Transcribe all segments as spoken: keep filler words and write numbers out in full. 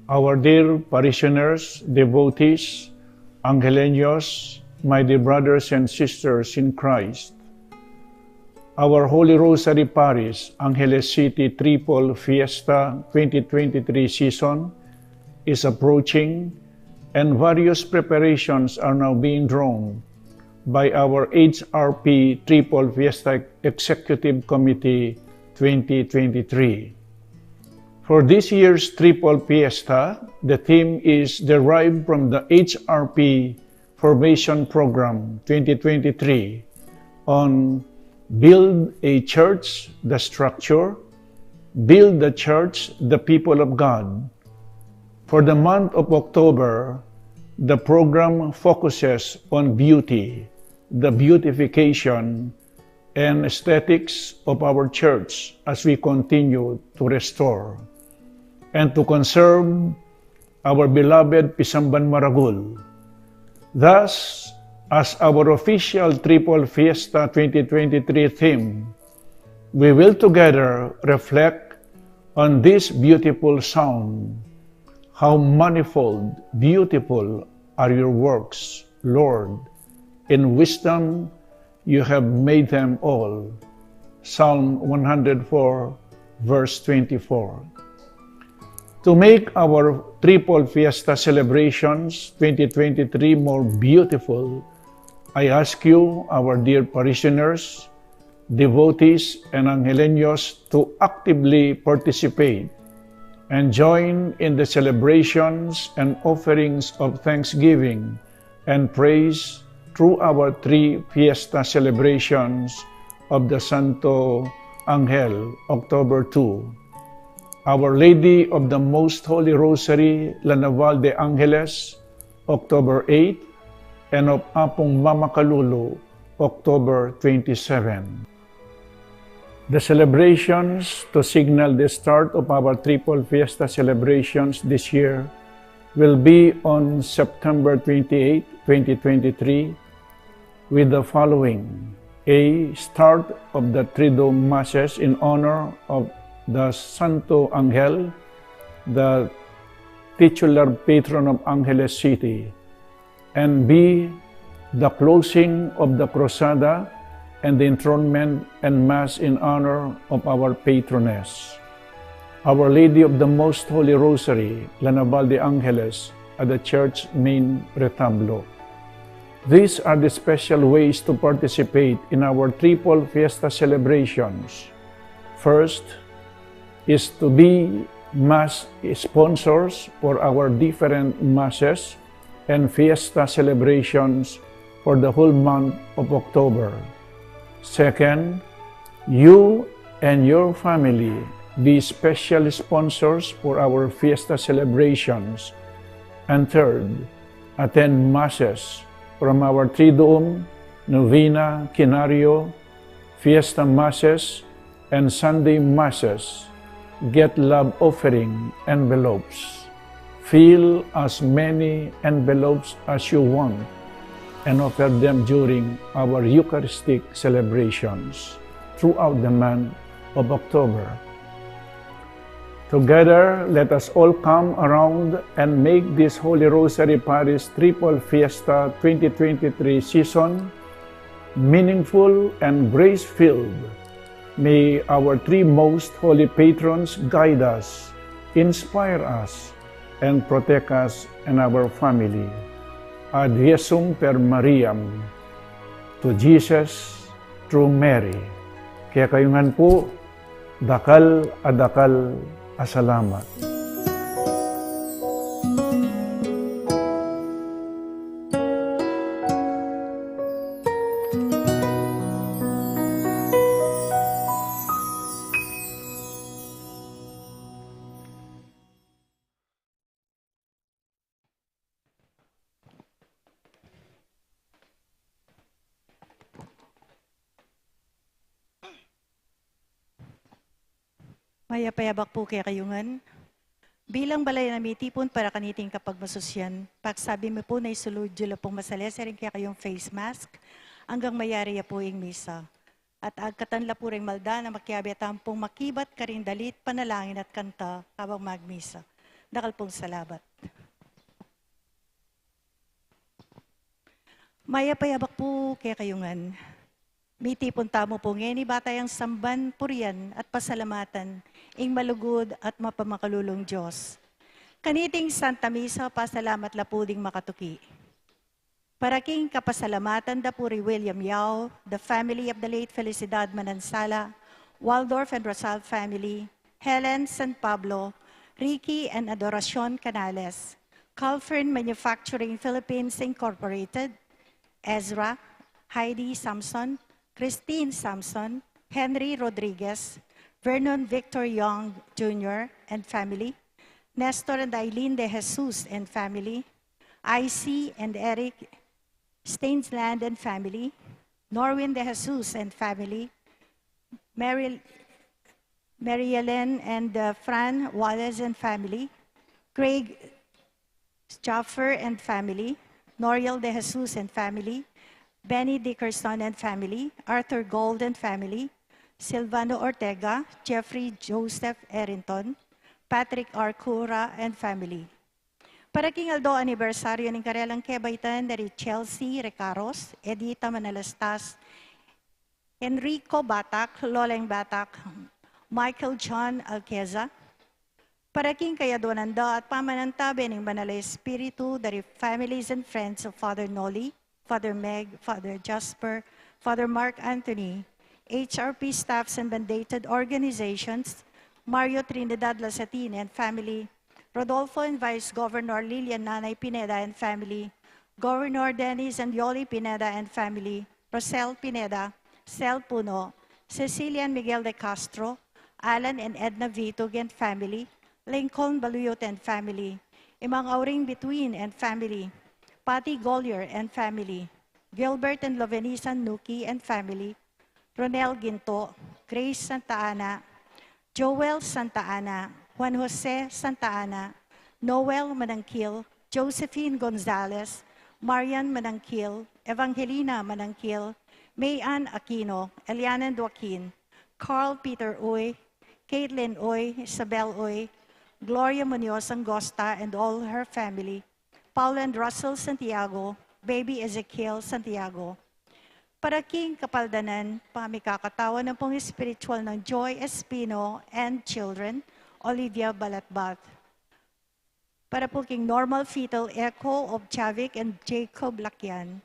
Our dear parishioners, devotees, Angeleños, my dear brothers and sisters in Christ, our Holy Rosary Parish, Angeles City Triple Fiesta twenty twenty-three season is approaching, and various preparations are now being drawn by our H R P Triple Fiesta Executive Committee twenty twenty-three. For this year's Triple Fiesta, the theme is derived from the H R P Formation Program twenty twenty-three on Build a Church, the Structure, Build the Church, the People of God. For the month of October, the program focuses on beauty, the beautification, and aesthetics of our church as we continue to restore and to conserve our beloved Pisamban Maragul. Thus, as our official Triple Fiesta twenty twenty-three theme, we will together reflect on this beautiful psalm. How manifold, beautiful are your works, Lord! In wisdom you have made them all. Psalm one hundred four, verse twenty-four. To make our Triple Fiesta celebrations twenty twenty-three more beautiful, I ask you, our dear parishioners, devotees, and Angeleños to actively participate and join in the celebrations and offerings of thanksgiving and praise through our three fiesta celebrations of the Santo Angel, October two, Our Lady of the Most Holy Rosary, La Naval de Angeles, October eight, and of Apung Mama Kalulu, October twenty-seven. The celebrations to signal the start of our Triple Fiesta celebrations this year will be on September twenty-eight, twenty twenty-three, with the following: A, start of the Triduum Masses in honor of the Santo Angel, the titular patron of Angeles City, and B, the closing of the Cruzada and the enthronement and Mass in honor of our patroness, Our Lady of the Most Holy Rosary, La Naval de Angeles, at the church main retablo. These are the special ways to participate in our triple fiesta celebrations. First is to be Mass sponsors for our different Masses and fiesta celebrations for the whole month of October. Second, you and your family be special sponsors for our fiesta celebrations. And third, attend Masses from our Triduum, Novena, Quinario, Fiesta Masses, and Sunday Masses. Get love offering envelopes. Fill as many envelopes as you want and offer them during our Eucharistic celebrations throughout the month of October. Together, let us all come around and make this Holy Rosary Parish Triple Fiesta twenty twenty-three season meaningful and grace-filled. May our three most holy patrons guide us, inspire us, and protect us and our family. Ad Jesum per Mariam, to Jesus through Mary. Kekayu ngan pu, dakal a dakal a salamat. Mayap a abak pu kekayu ngan. Bilang balayan a mitipun para kaniting kapagmasusyan, pakasabi mi pu na isulud yu la pung masalese ring kekayung face mask anggang mayari ya pu ing misa. At agkatan la pu ring malda na makiabe tamu pung makibat karing dalit, panalangin at kanta kabang magmisa. Dakal pung salamat. Mayap a abak pu kekayu ngan. Mitipun tamu pu ngeni ba tayang samban, purian, at pasalamatan ing malugud at mapamakalulung Dios. Kaniting Santa Misa, pasalamat la pu ding makatuki. Para king kapasalamatan da pu ri William Yao, the family of the late Felicidad Manansala, Waldorf and Rosal family, Helen San Pablo, Ricky and Adoracion Canales, Calfern Manufacturing Philippines Incorporated, Ezra, Heidi Samson, Christine Samson, Henry Rodriguez, Vernon Victor Young Junior and family, Nestor and Eileen De Jesus and family, Icy and Eric Stainsland and family, Norwin De Jesus and family, Mary, Mary Ellen and, uh, Fran Wallace and family, Craig Jaffer and family, Noriel De Jesus and family, Benny Dickerson and family, Arthur Gold and family, Silvano Ortega, Jeffrey Joseph Errington, Patrick R. Cura and family. Para king aldo anibersaryo ning karelang kebaitan da ri Chelsea Recaros, Edita Manalastas, Enrico Batak, Loleng Batak, Michael John Alqueza. Para king kayaduanan da at pamanantabe ning Banal a Espiritu da ri families and friends of Father Noli, Father Meg, Father Jasper, Father Mark Anthony, H R P staffs and mandated organizations, Mario Trinidad Lasatin and family, Rodolfo and Vice Governor Lilian Nanay Pineda and family, Governor Dennis and Yoli Pineda and family, Rosel Pineda, Sel Puno, Cecilia and Miguel de Castro, Alan and Edna Vitug and family, Lincoln Baluyot and family, Imang Auring Bituin and family, Patty Gollier and family, Gilbert and Lovenisa Nuki and family, Ronel Ginto, Grace Santa Ana, Joel Santa Ana, Juan Jose Santa Ana, Noel Manangkil, Josephine Gonzalez, Marian Manangkil, Evangelina Manangkil, May Ann Aquino, Eliana Joaquin, Carl Peter Uy, Caitlin Uy, Isabel Uy, Gloria Munoz Angosta and all her family, Paul and Russell Santiago, Baby Ezekiel Santiago. Para king kapaldanan pamikakatawan nang pung espiritual nang Joy Espino and children, Olivia Balatbat. Para pu king normal fetal echo of Chavik and Jacob Lakian.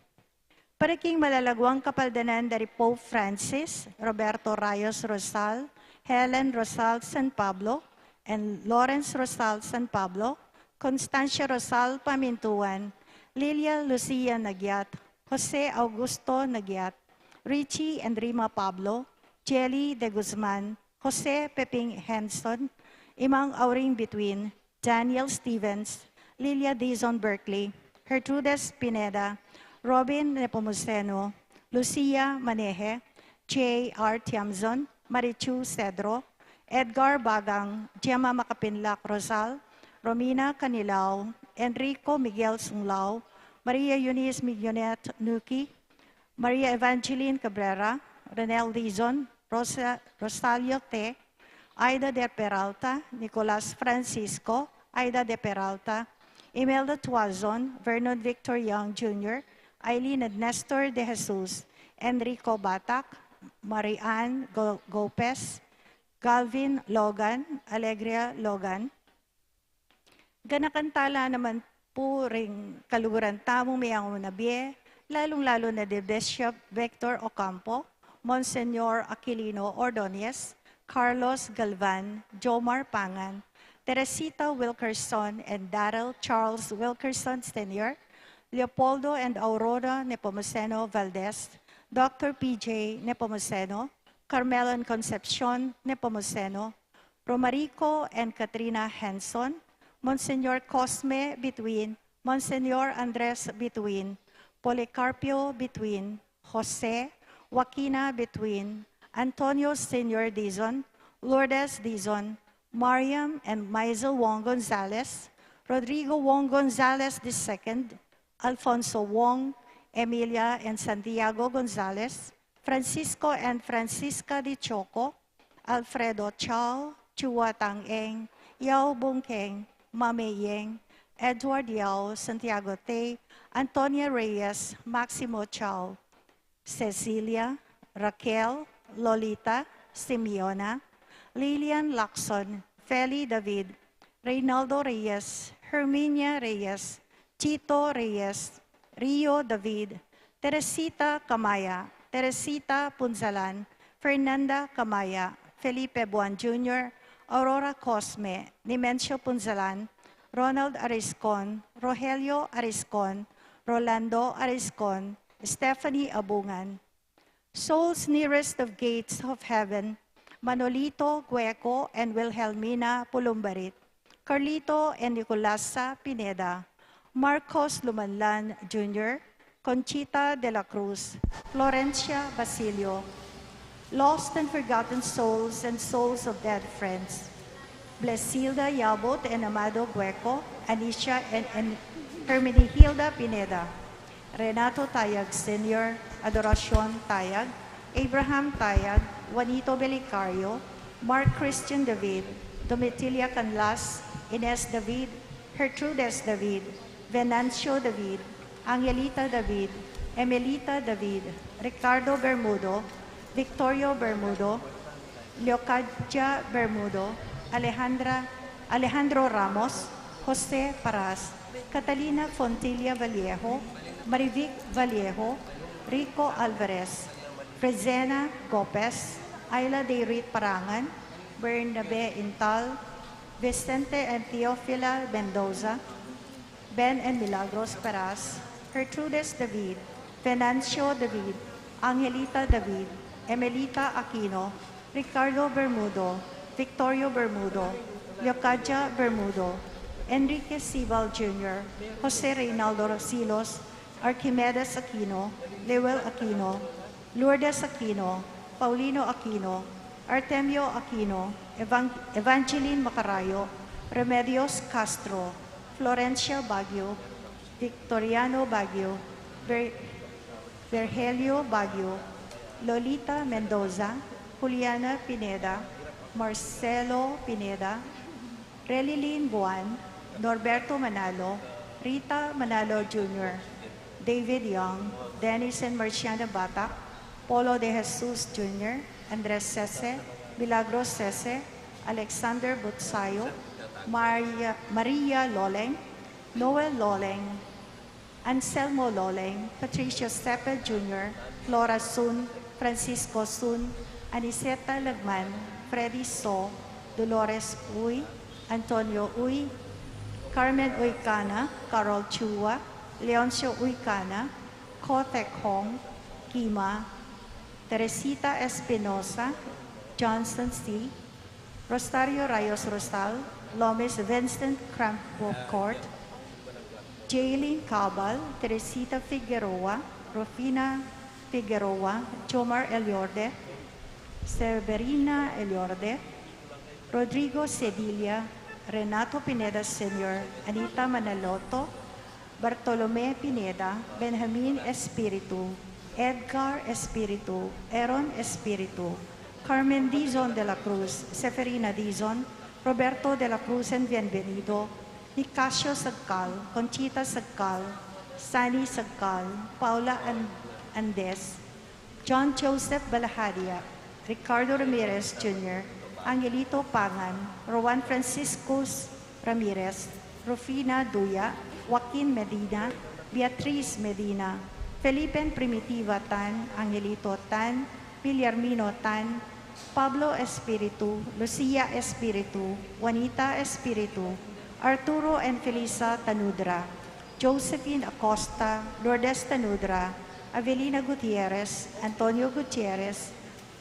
Para king malalaguang kapaldanan da ri Pope Francis, Roberto Rayos Rosal, Helen Rosal San Pablo, and Lawrence Rosal San Pablo, Constancia Rosal Pamintuan, Lilia Lucia Nagyat, Jose Augusto Nagyat, Richie and Rima Pablo, Jelly De Guzman, Jose Peping Henson, Imang Auring Bituin, Daniel Stevens, Lilia Dizon Berkeley, Gertrudes Pineda, Robin Nepomuceno, Lucia Maneje, J R Tiamzon, Marichu Cedro, Edgar Bagang, Gemma Makapinlak Rosal, Romina Canilao, Enrico Miguel Sunglao, Maria Eunice Mignonette Nuki, Maria Evangeline Cabrera, Renel Dizon, Rosa, Rosalio Te, Aida de Peralta, Nicolas Francisco, Aida de Peralta, Imelda Tuazon, Vernon Victor Young Junior, Eileen and Nestor De Jesus, Enrico Batak, Marian Go-, Gopez, Galvin Logan, Alegria Logan. Ganakan tala naman pu ring kaluguran tamung meangu na bie, lalung-lalu na di Bishop Victor Ocampo, Monsignor Aquilino Ordonez, Carlos Galvan, Jomar Pangan, Teresita Wilkerson and Daryl Charles Wilkerson Senior, Leopoldo and Aurora Nepomuceno Valdez, Doctor P J Nepomuceno, Carmelo and Concepcion Nepomuceno, Romarico and Katrina Henson, Monsignor Cosme Bituin, Monsignor Andres Bituin, Policarpio Bituin, Jose, Joaquina Bituin, Antonio Senior Dizon, Lourdes Dizon, Mariam and Maisel Wong Gonzalez, Rodrigo Wong Gonzalez the second, Alfonso Wong, Emilia and Santiago Gonzalez, Francisco and Francisca de Choco, Alfredo Chao, Chua Tang Eng, Yao Bung Keng, Mame Yeng, Edward Yao, Santiago Tay, Antonia Reyes, Maximo Chao, Cecilia, Raquel, Lolita, Simeona, Lilian Lacson, Feli David, Reynaldo Reyes, Herminia Reyes, Chito Reyes, Rio David, Teresita Camaya, Teresita Punzalan, Fernanda Camaya, Felipe Buan Junior, Aurora Cosme, Nimencio Punzalan, Ronald Ariscon, Rogelio Ariscon, Rolando Ariscon, Stephanie Abungan. Souls nearest the gates of heaven, Manolito Gueco and Wilhelmina Pulumbarit, Carlito and Nicolasa Pineda, Marcos Lumanlan Junior, Conchita de la Cruz, Florencia Basilio, lost and forgotten souls and souls of dead friends, Blesilda Yabot and Amado Gueco, Anicia and, and Hermenegilda Pineda, Renato Tayag Senior, Adoracion Tayag, Abraham Tayag, Juanito Belicario, Mark Christian David, Domitila Canlas, Ines David, Gertrudes David, Venancio David, Angelita David, Emelita David, Ricardo Bermudo, Victorio Bermudo, Leocadia Bermudo, Alejandra, Alejandro Ramos, Jose Paras, Catalina Fontilla Vallejo, Marivic Vallejo, Rico Alvarez, Fresena Gopez, Ayla Dayrit Parangan, Bernabe Intal, Vicente and Teofila Mendoza, Ben and Milagros Paras, Gertrudes David, Venancio David, Angelita David, Emelita Aquino, Ricardo Bermudo, Victorio Bermudo, Leocadia Bermudo, Enrique Sibal Junior, Jose Reynaldo Rosilos, Archimedes Aquino, Lewel Aquino, Lourdes Aquino, Paulino Aquino, Artemio Aquino, Evan-, Evangeline Macarayo, Remedios Castro, Florencia Baguio, Victoriano Baguio, Ver-, Virgelio Baguio, Lolita Mendoza, Juliana Pineda, Marcelo Pineda, Relilyn Buan, Norberto Manalo, Rita Manalo Junior, David Young, Dennis and Marciana Batac, Polo de Jesus Junior, Andres Sese, Milagros Sese, Alexander Butsayo, Maria, Maria Loleng, Noel Loleng, Anselmo Loleng, Patricio Sepe Junior, Flora Sun, Francisco Sun, Aniceta Lagman, Freddy So, Dolores Uy, Antonio Uy, Carmen Uy Cana, Carol Chua, Leoncio Uy Cana, Kotek Hong, Kima, Teresita Espinosa, Johnson C, Rosario Rayos Rosal, Lomes Vincent Crampo Court, Jaylene Cabal, Teresita Figueroa, Rufina Figueroa, Jomar Eliorde, Severina Eliorde, Rodrigo Cedilla, Renato Pineda Senior, Anita Manaloto, Bartolome Pineda, Benjamin Espiritu, Edgar Espiritu, Aaron Espiritu, Carmen Dizon de la Cruz, Seferina Dizon, Roberto de la Cruz and Bienvenido, Nicasio Sagcal, Conchita Sagcal, Sani Sagcal, Paula An-, Andes, John Joseph Balahadia, Ricardo Ramirez Junior, Angelito Pangan, Rowan Franciscus Ramirez, Rufina Duya, Joaquin Medina, Beatriz Medina, Felipe and Primitiva Tan, Angelito Tan, Villarmino Tan, Pablo Espiritu, Lucia Espiritu, Juanita Espiritu, Arturo and Felisa Tanudra, Josephine Acosta, Lourdes Tanudra, Avelina Gutierrez, Antonio Gutierrez,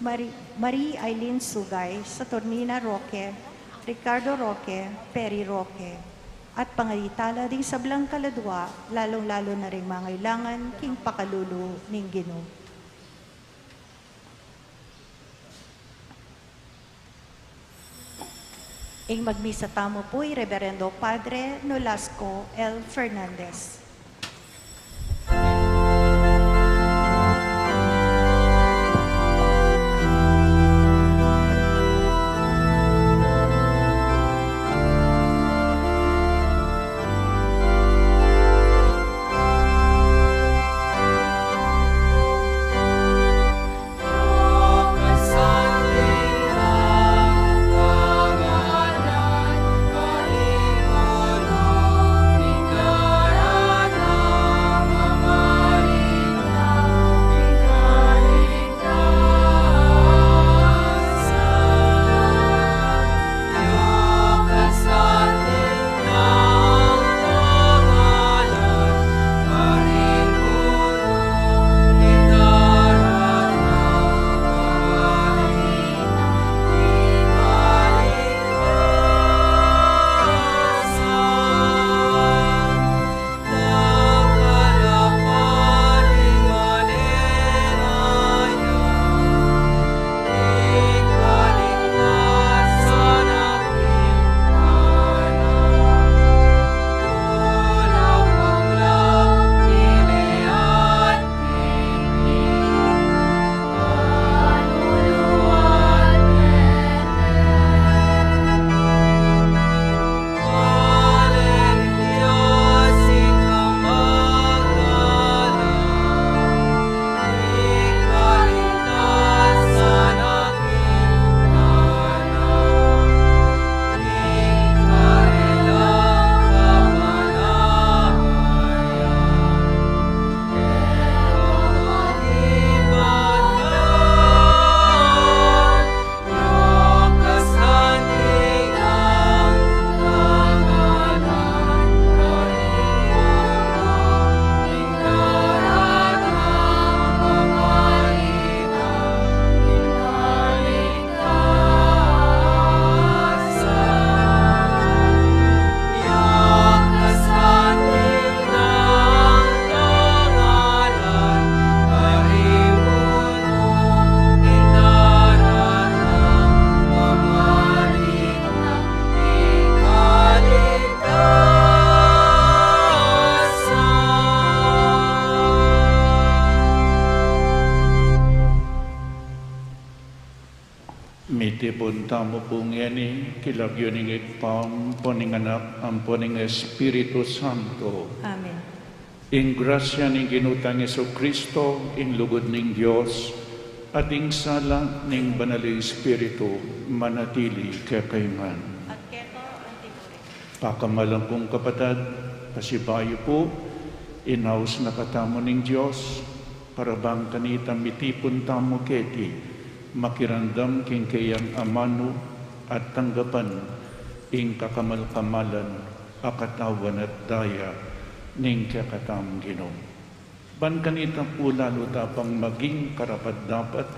Mari-, Marie Aileen Sugay, Saturnina Roque, Ricardo Roque, Perry Roque, at pangatitala ding sablang kaladua, lalung-lalu na ring mangailangan king pakalulu ning Ginu. Ing magmisa tamu pu i Reverendo Padre Nolasco L. Fernandez. Tipun tamu pu ngeni, king lagyu ning Ibpa, ampo ning Anak, ampo ning Espiritu Santo. Amen. Ing grasya ning Ginu tang Jesucristo, ing lugud ning Dios, at ing sala ning Banal a Espiritu, manatili kekayu ngan. At keka antimurin. Pakamalan kung kapatad, pasibayu pu, inaus na katamu ning Dios, para bang kanita mitipun tamu keti, makiramdam king keyang amanu at tanggapan ing kakamal-kamalan a katawan at daya ning kekatamung Ginu. Ban kanita pu lalu ta pang maging karapat-dapat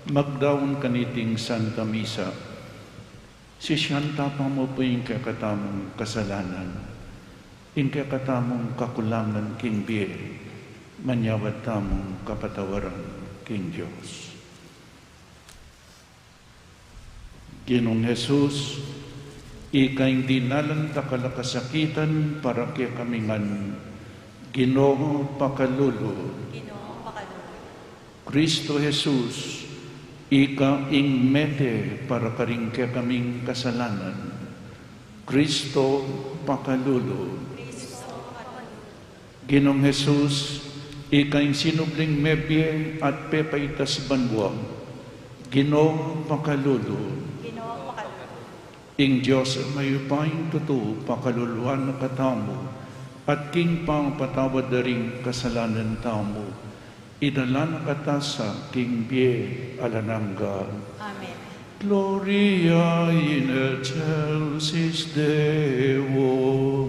magdaun kaniting Santa Misa. Sisian ta pa mu pu ing kekatamung kasalanan, ing kekatamung kakulangan king bie, manyawad tamung kapatawaran king Dios. Ginung Jesus, ika ing dinalan dakal a kasakitan para kekami ngan, Ginu, pakalulu. Ginu, pakalulu. Kristo Jesus, ika ing mete para karing kekaming kasalanan, Kristo, pakalulu. Ginung Jesus, ika ing sinubling mebie at pepaitas banua, Ginu, pakalulu. Ing Dios a mayupayang tutu pakaluluan na katamu, at king pangapatawad da ring kasalanan tamu, idala na kata sa king bie alang angga. Amen. Gloria in excelsis Deo.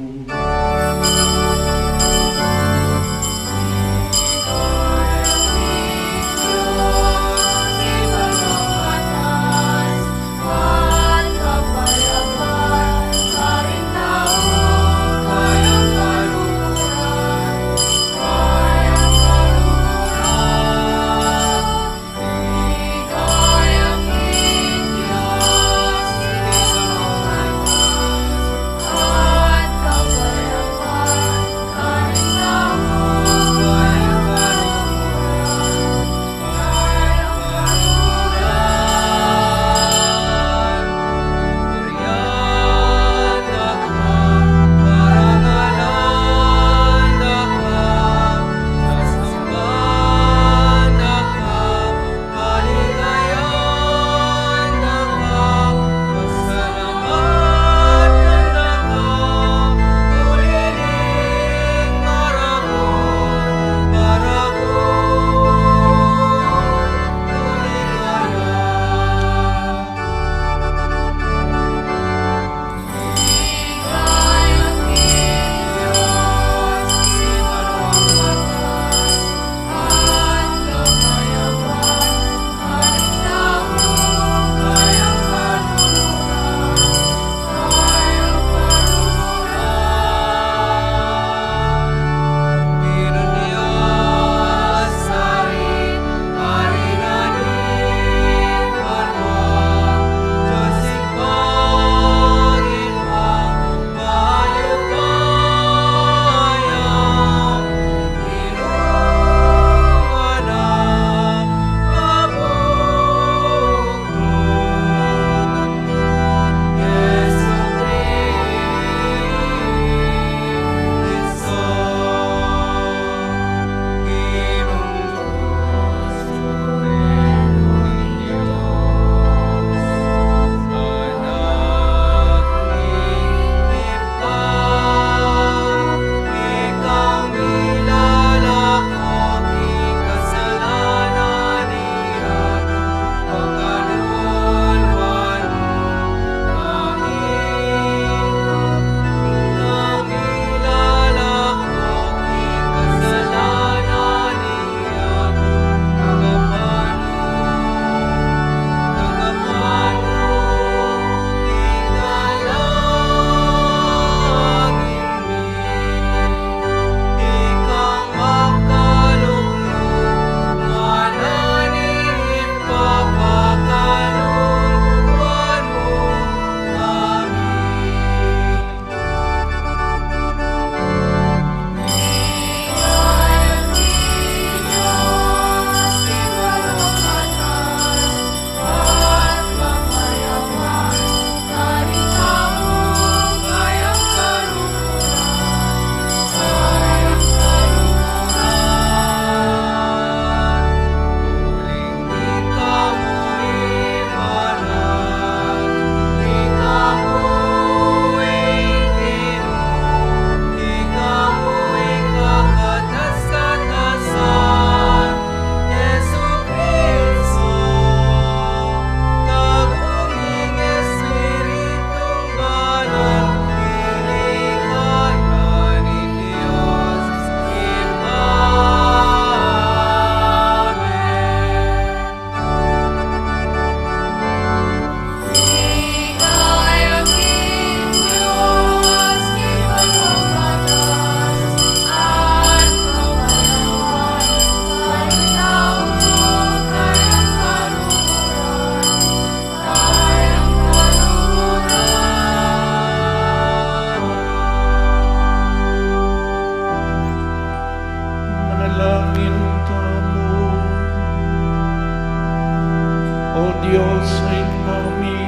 Dios a Ibpa mi,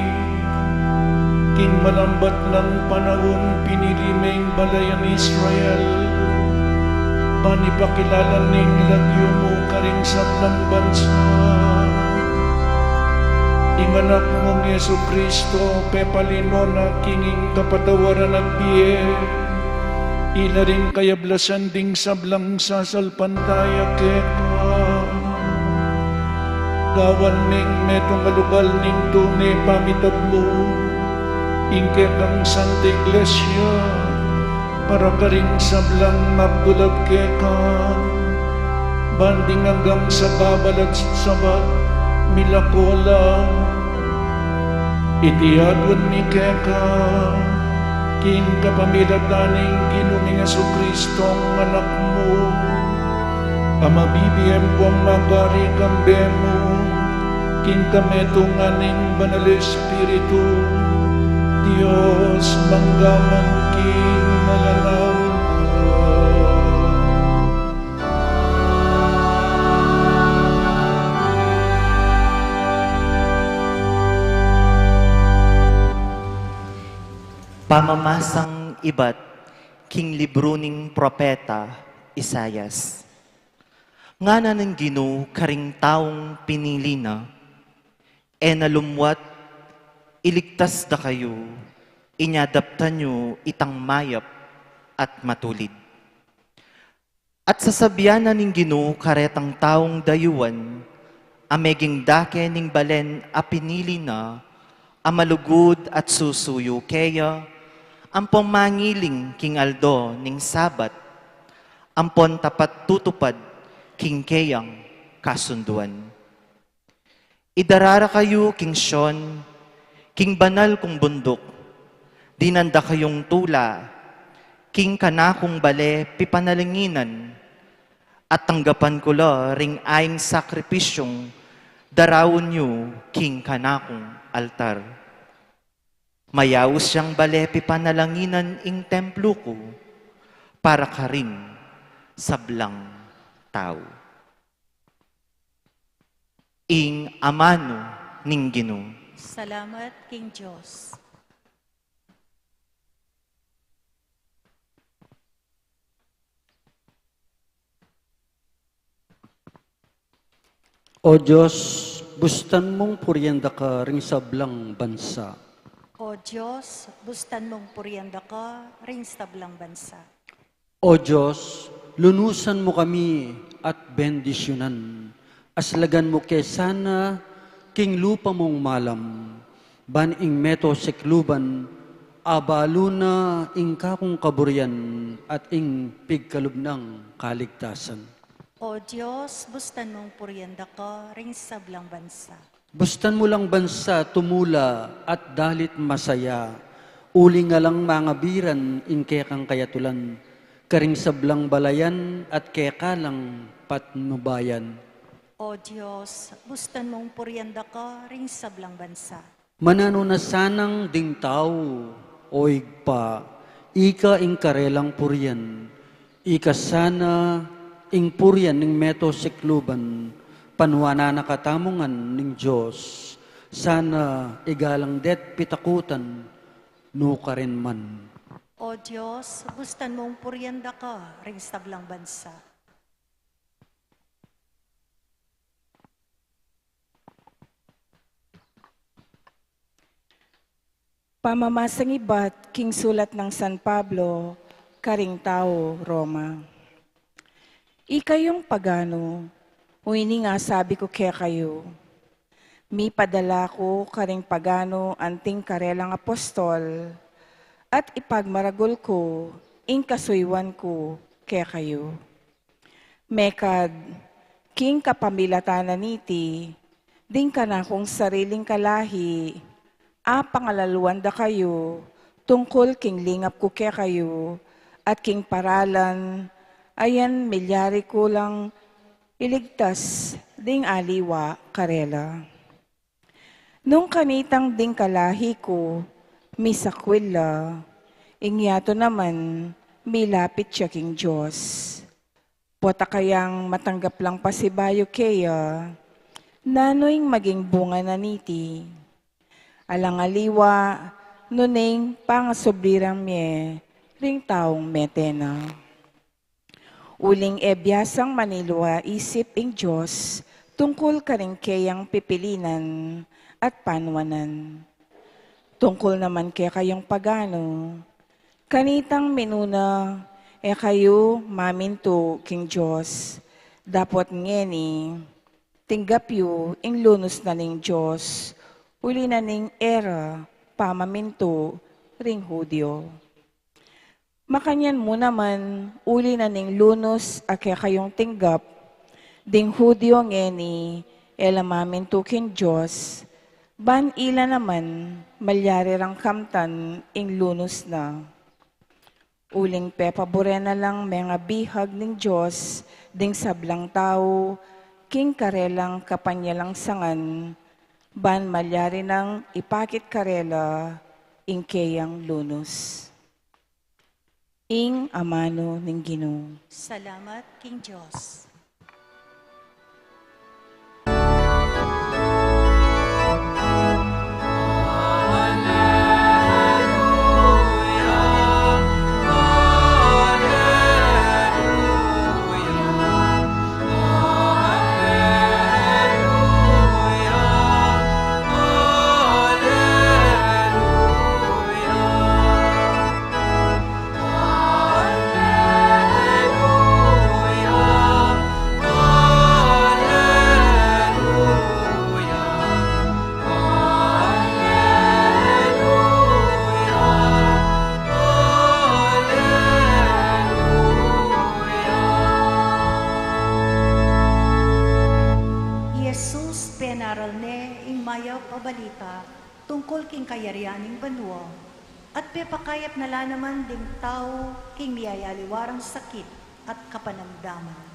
king malambat nang panaun pinili meng balayan Israel, ban ipakilala ning lagyu mu karing sablang bansa. Ing Anak mung Jesucristo, pepalinan na king ing kapatawaran at bie, ila ring kayablasan ding sablang sasalpantaya keka. Gawan meng metung a lugal ning tune pamitabmu ing kekang Santa Iglesia, para karing sablang magdulab keka, ban ding anggang sabab alang sabab milako la. Iti aduan mi keka, king kapamilatan ning Ginu ming Jesucristo, Anak mu, a mabibie ampong magari kambe mu, king kametungan ning Banal Espiritu, Dios, mangga man king alang angga. Pamamasang ibat king libru ning propeta Isaias. Ngana ning Ginu karing taung pinili na, e na lumwat, iligtas da kayu, inya daptan yu itang mayap at matulid. At sasabian na ning Ginu karetang taung dayuan, a meging dake ning balen a pinili na, a malugud at susuyu keya, ampon mangiling king aldo ning Sabat, ampon tapat tutupad king keyang kasunduan. Idarara kayu king Sion, king banal kung bunduk, dinan da kayung tula, king kanakung bale pipanalanginan, at tanggapan ku la ring aing sakripisyung daraun yu king kanakung altar. Mayaus yang bale pipanalanginan ing templu ku para karing sablang tau. Ing amanu ning Ginu. Salamat king Dios. O Dios, bustan mung purian daka ring sablang bansa. O Dios, bustan mung purian daka ring sablang bansa. O Dios, lunusan mu kami at bendisyunan. Aslagan mu ke sana king lupa mung malam, ban ing meto sikluban, abalu na ing kakung kaburian at ing pigkalub nang kaligtasan. O Dios, bustan mung purian daka ring sablang bansa. Bustan mu lang bansa tumula at dalit masaya, uling alang mangabiran ing kekang kayatulan, karing sablang balayan at keka lang patnubayan. O Dios, bustan mung purian daka ring sablang bansa. Mananu na sanang ding tau, o Ibpa, ika ing karelang purian, ika sana ing purian ning meto sikluban, panuanan na katamu ngan ning Dios, sana igalang de't pitakutan, nukarin man. O Dios, bustan mung purian daka ring sablang bansa. Pamamasang ibat king sulat nang San Pablo karing tau Roma. Ikayung pagano, o ini ing sabi ku kekayu, mipadala ku karing pagano anting karelang apostol, at ipagmaragul ku ing kasuyuan ku kekayu. Mekad, king kapamilatan na niti, ding kanakung sariling kalahi, apangalaluan da kayu tungkul king lingap ku kekayu, at king paralan a yan milyari ku lang iligtas ding aliwa karela. Nung kanitang ding kalahi ku, misakwil la, ing yatu naman, milapit ya king Dios. Pota kayang matanggap lang pasibayu keya, Nanu ing maging bunga na niti? Alang aliwa, nune ing pangasubli rang mie ring taung mete na. Uling e biasang maniliwa isip ing Dios tungkul karing keyang pipilinan at panuanan. Tungkul naman kekayung paganu, kanitang minuna e kayu mamintu king Dios, dapot ngeni, tinggap yu ing lunus na ning Dios, uli na ning e ra pamamintu ring Judio. Makanyan mu naman, uli na ning lunus a kekayung tinggap, ding Judio ngeni e la mamintu king Dios, ban ila naman malyari rang kamtan ing lunus na. Uling pepaburen na lang mengabihag ning Dios ding sablang tau king karelang kapanyalangsangan, ban malyari nang ipakit karela ing keyang lunus. Ing amanu ning Ginu. Salamat king Dios. Jesus, penaral ne ing mayap a balita tungkul king kayarian ning banua, at pepakayap na la naman ding tau king miyayaliwa rang sakit at kapanamdaman.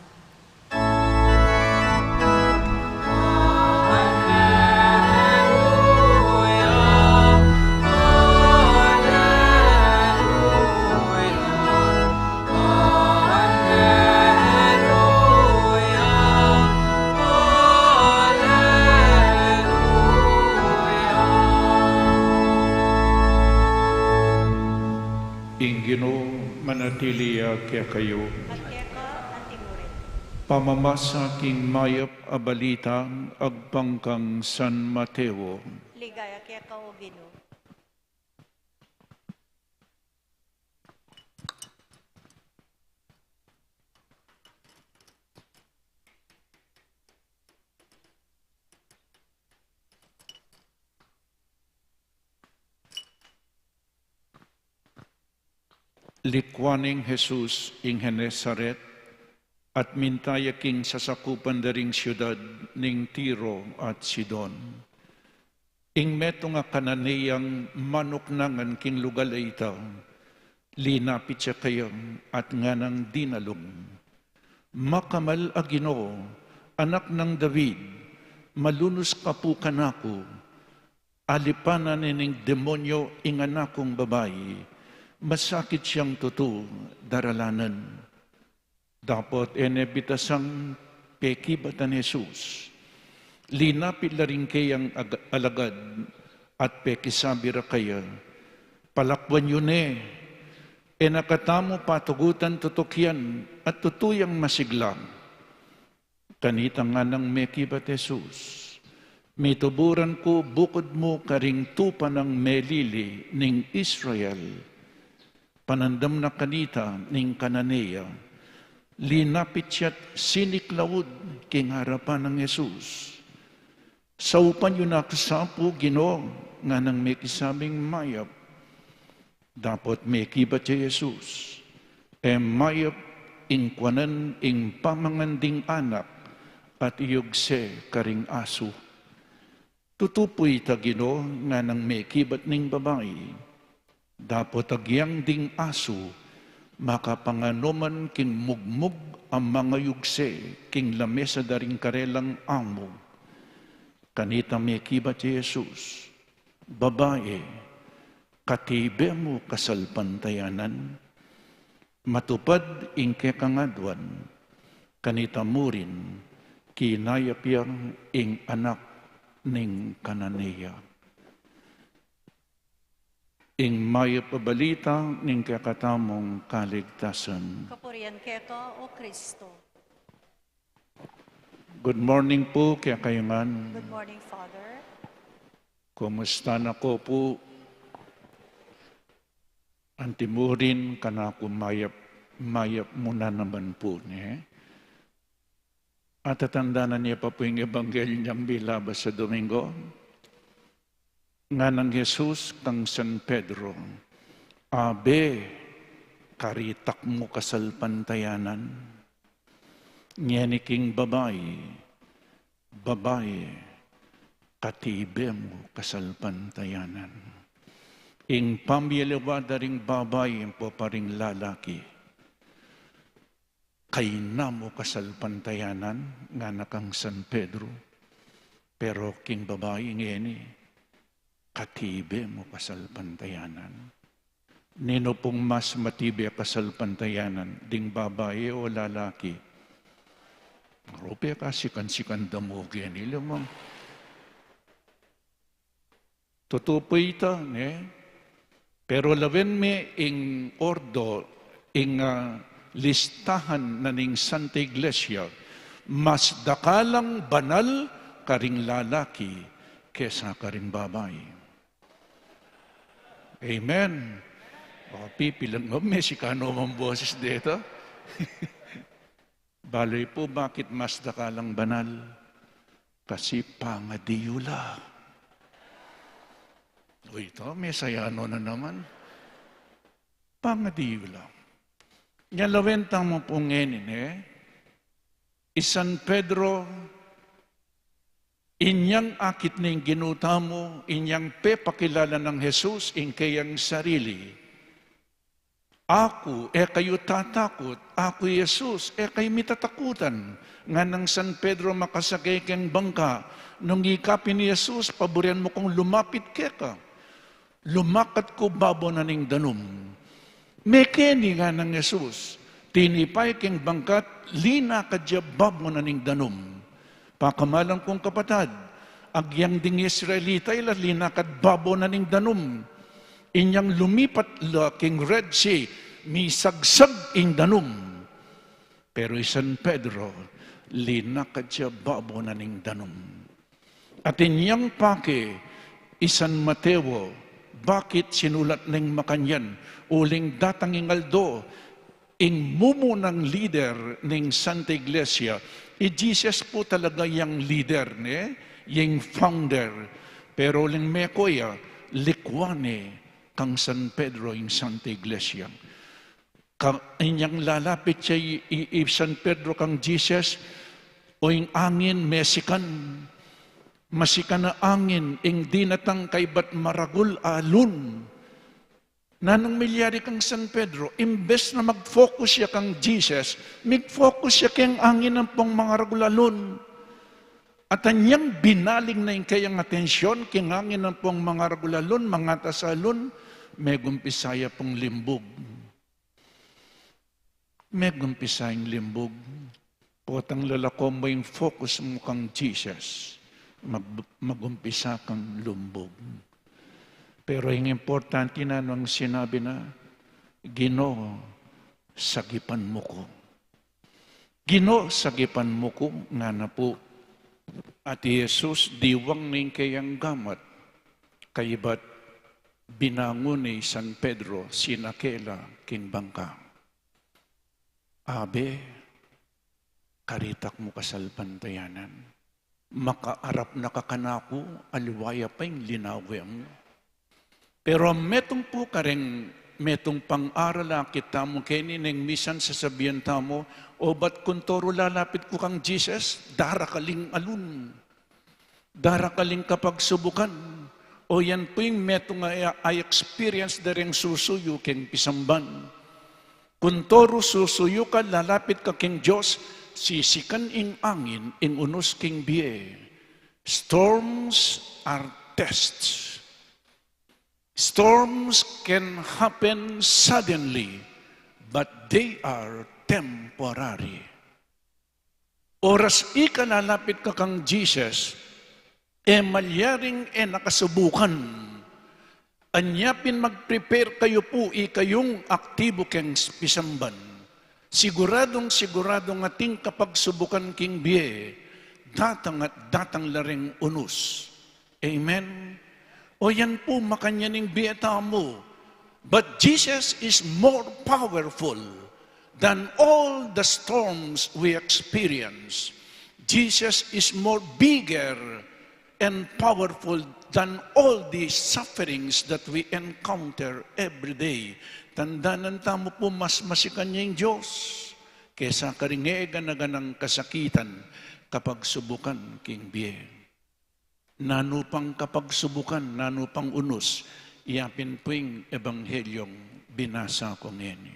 Ing Ginu manatili ya kekayu. At keka anti mu rin. Pamamasa king mayap a balita agpang kang San Mateo. Ligaya keka, O Ginu. Likwan neng Jesus ing Genesaret, at minta ya king sasakupan da ring siudad ning Tiro at Sidon. Ing metung a Cananeang manuknangan king lugal a ita, linapit ya kaya at nganang dinalung, "Makamal a Ginu, Anak nang David, malunus ka pu kanaku. Alipanan ne ning demonyo ing anak kung babai, masakit yang tutu daralanan." Dapot e ne bitasang pekibat nang Jesus. Linapit la ring keyang ag-, alagad at pekisabi ra kaya, "Palakwan yu ne, e na katamu patugutan tutukian at tutu yang masigla." Kanita nganang mekibat Jesus, "Mituburan ku bukud mu karing tupa nang melili ning Israel." Panandam na kanita ning Cananea, linapit ya't siniklaud king arapan nang Jesus. "Saupan yu na ku sa pu, Ginu," nganang mekisabing mayap. Dapot mekibat ya Jesus, "E mayap ing kuanan ing pamangan ding anak at iyugse karing asu." "Tutu pu ita, Ginu," nganang mekibat ning babai. "Dapot agyang ding asu, makapangan no man king mugmug a mangayugse king lamesa da ring karelang amu." Kanita mekibat ya Jesus, "Babai, katibe mu kasalpantayanan? Matupad ing kekang aduan." Kanita murin, Kinayap ya ing anak ning kanan ya. Ing mayap a balita ning kekatamung kaligtasan. Kapurian keka, O Kristo. Good morning pu kekayu ngan. Good morning, Father. Kumusta na ko pu? Antimurin kanaku mayap, mayap mu na naman pu, ne? Atatandanan ye pa pu ing ebanghelyu nang milabas a Domingo. Nganang Jesus kang San Pedro, "Abe, karitak mu kasalpantayanan." Ngeni king babai, "Babai, katibe mu kasalpantayanan." Ing pamyaliwa da ring babai ampo pa ring lalaki, "Kaina mu kasalpantayanan," ngana kang San Pedro. Pero king babai ngeni, "Katibe mu kasalpantayanan." Ninu pung mas matibe a kasalpantayanan, ding babai o lalaki? Rupe ka sikan-sikan da mu geni lamang. Tutu pu ita, ne? Pero lawen me ing ordo, ing, ah, listahan na ning Santa Iglesia, mas dakalang banal karing lalaki kesa karing babai. Amen. O, pipilan mo, Mexicano mang boses deta. Baloy pu, bakit mas dakalang banal? Kasi pangadi yu la. Uy, ito, Mesayano na naman. Pangadi yu la. Nya lawen tamu pu ngeni, ne? I San Pedro, inyang akit ning Ginu tamu, inyang pepakilala nang Jesus ing keyang sarili. "Aku, e kayu tatakut, aku i Jesus, e kayu mitatakutan." Nganang San Pedro, makasake keng bangka, nung ikapin i Jesus, "Paburian mu kung lumapit keka. Lumakat ku babo na ning danum." "Mekeni," nganang Jesus. Tinipay keng bangka at linakad ya babo na ning danum. Pakamalan kung kapatad, agyang ding Israelita ila linakad babo na ning danum. Inyang lumipat la king Red Sea, misagsag ing danum. Pero i San Pedro, linakad ya babo na ning danum. Atin yang pake i San Mateo, bakit sinulat neng makanyan? Uling datang ing aldo, ing mumunang lider ning Santa Iglesia, i Jesus pu talaga yang lider, ne? Yang founder. Pero uling meko ya, likwan ne kang San Pedro ing Santa Iglesia. Ka-, inyang lalapit ya i, i, i San Pedro kang Jesus, "O ing angin, mesikan. Masikan a angin, ing dinatang kaybat maragul a alun." Nanung milyari kang San Pedro? Imbes na mag-focus ya kang Jesus, mig-focus ya keng angin ampong mangaragul a alun. At anyang binaling na ing keyang atensyon king angin ampong mangaragul a alun, mangatas a alun, megumpisa ya pung limbug. Megumpisa ing limbug. Potang lalako mu ing focus mu kang Jesus, mag-, magumpisa kang lumbug. Pero ing importante, nanu ing sinabi na? "Ginu, sagipan mu ku." "Ginu, sagipan mu ku," ngana pu. At i Jesus, diwang ning keyang gamat, kaybat binangun ne i San Pedro, sinake la king bangka. "Abe, karitak mu kasalpantayanan. Makaarap na ka kanaku, aliwa ya pa ing linawe mu." Pero metung pu kareng, metung pang-aral a akit tamu keni neng misan sasabian tamu, "O bat kuntoru lalapit ku kang Jesus, darakal ing alun, darakal ing kapagsubukan." O yan pu ing metung a, a experience da reng susuyu keng pisamban. Kuntoru susuyu ka, lalapit ka keng Dios, sisikan ing angin, ing unus king bie. Storms are tests. Storms can happen suddenly, but they are temporary. Oras ika lalapit ka kang Jesus, e malyaring e na ka subukan. Anya pin mag-prepare kayu pu, ikayung aktibu keng pisamban. Siguradung-siguradung atin kapagsubukan king bie, datang at datang la reng unus. Amen? O yan pu, makanyan ing bie tamu. But Jesus is more powerful than all the storms we experience. Jesus is more bigger and powerful than all the sufferings that we encounter every day. Tandanan tamu pu, mas masikan ya ing Dios kesa karing e gana-ganang kasakitan kapagsubukan king bie. Nanu pang kapagsubukan, nanu pang unus, iya pin pu ing ebanghelyung binasa ku ngeni.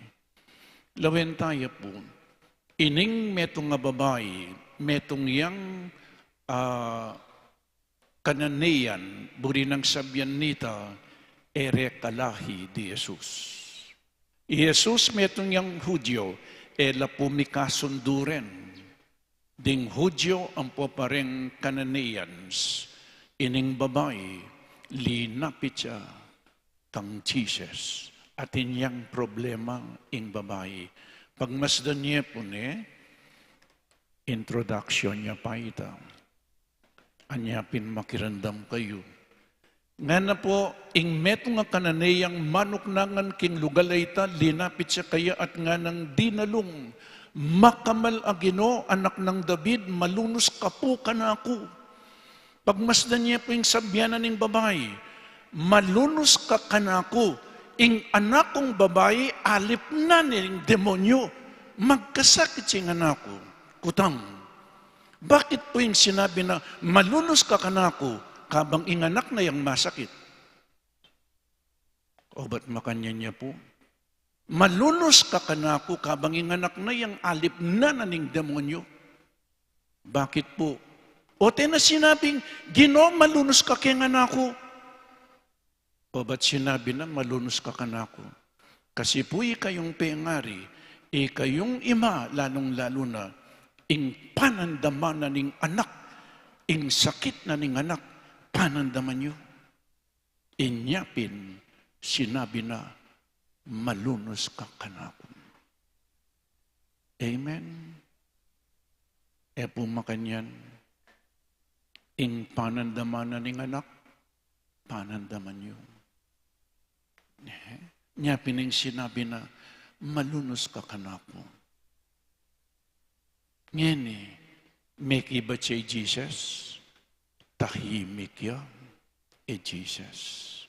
Lawen taya pu, ining metung a babai, metung yang, ah, Cananean, buri nang sabian nita, e re kalahi di Jesus. I Jesus metung yang Hudyo, e la pu mikasundu ren ding Hudyo ampo pa reng Cananeans. Ining babai, linapit ya kang Jesus. Atin yang problema ing babai. Pagmasdan ye pu ne, introduction ya pa ita. Anya pin makiramdam kayu. Ngana pu, ing metung a Cananeang manuknangan king lugal a ita, linapit ya kaya at nganang dinalung, "Makamal a Ginu, anak nang David, malunus ka pu kanaku." Pagmasdan ye pu ing sabian na ning babai, "Malunus ka kanaku, ing anak kung babai alip na ning demonyu, magkasakit ya ing anak ku." Kutang. Bakit pu ing sinabi na, "Malunus ka kanaku," kabang ing anak na yang masakit? O ba't makanyan ya pu? "Malunus ka kanaku," kabang ing anak na yang alip na na ning demonyu. Bakit pu? O te na sinabing, "Ginu, malunus ka keng anak ku." O ba't sinabi na, "Malunus ka kanaku"? Kasi pu ikayung pengari, ikayung ima, lalung-lalu na ing panandaman na ning anak, ing sakit na ning anak, panandaman yu. Inya pin sinabi na, "Malunus ka kanaku." Amen. E pu makanyan, ing panandaman na ning anak, panandaman yu. Eh, nya pin ing sinabi na, "Malunus ka kanaku." Ngeni, mekibat ya i Jesus, tahimik ya i Jesus.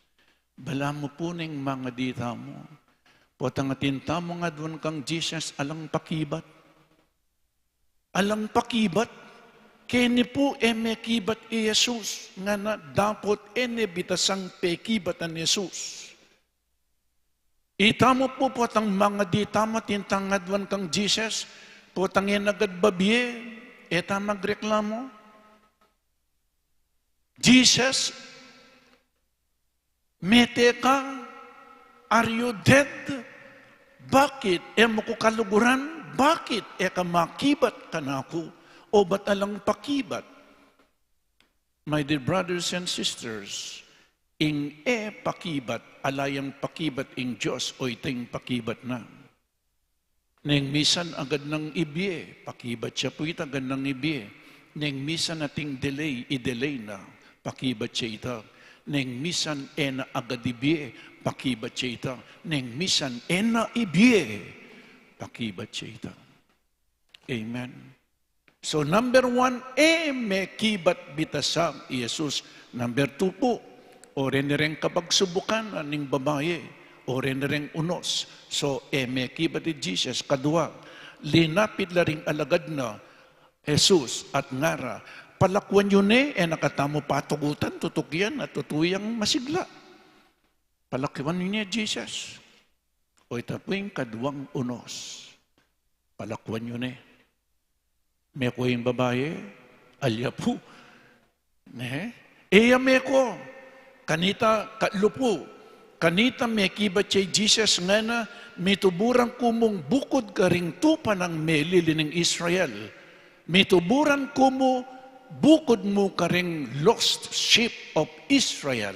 Balamu pu ning mangadi tamu, potang atin tamung aduan kang Jesus, alang pakibat. Alang pakibat, keni pu e mekibat i Jesus, ngana dapot e ne bitasang pekibatan i Jesus. Itamu pu, potang mangadi tamu, atin tang aduan kang Jesus, potang e na agad babie, e ta magreklamu. "Jesus, mete ka? Are you dead? Bakit e mu ku kaluguran? Bakit e ka makibat kanaku?" O ba't alang pakibat? My dear brothers and sisters, ing e pakibat, ala yang pakibat ing Dios, o ita ing pakibat na. Neng misan agad nang ibie, pakibat ya pu ita, agad nang ibie. Neng misan ating delay, i-delay na, pakibat ya ita. Neng misan e na agad ibie, pakibat ya ita. Neng misan e na ibie, pakibat ya ita. Amen. So, number one, e mekibat bitasang i Jesus. Number two pu, o reni reng kapagsubukan ning babai, o reni reng unos. So, e mekibat i Jesus. Kadua, linapit la ring alagad na Jesus at ngara, "Palakuan yu ne, e na katamu patugutan, tutu yan, at tutu yang masigla." Palakuan yu ne, Jesus. O ita pu ing kaduang unos. Palakuan yu ne. Meko ing babai, alya pu. Ne? E ya meko. Kanita, katlu pu. Kanita mekibat ya i Jesus, ngana, "Mituburan ku mung bukud karing tupa nang melili ning Israel." Mituburan ku mu bukud mu karing lost sheep of Israel.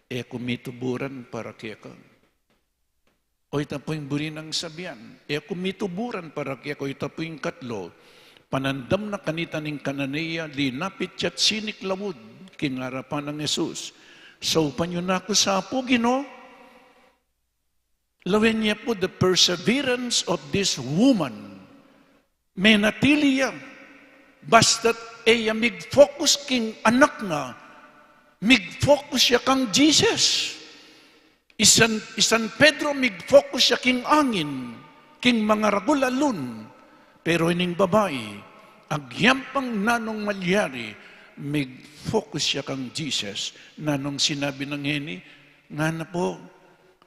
E ku mituburan para keka. O ita pu ing buri nang sabian. E ku mituburan para keka. O ita pu ing katlu. Panandam na kanita ning Cananea, linapit ya't siniklaud king arapan nang Jesus. Saupan yu na ku sa pu, Ginu. Lawen ye pu the perseverance of this woman. Menatili ya. Basta't e ya mig-focus king anak na, mig-focus ya kang Jesus. I San, i San Pedro mig-focus ya king angin, king mangaragul a lun. Pero ining babai, agyang pang nanung malyari, mig-focus ya kang Jesus. Nanung sinabi nang ngeni, ngana pu,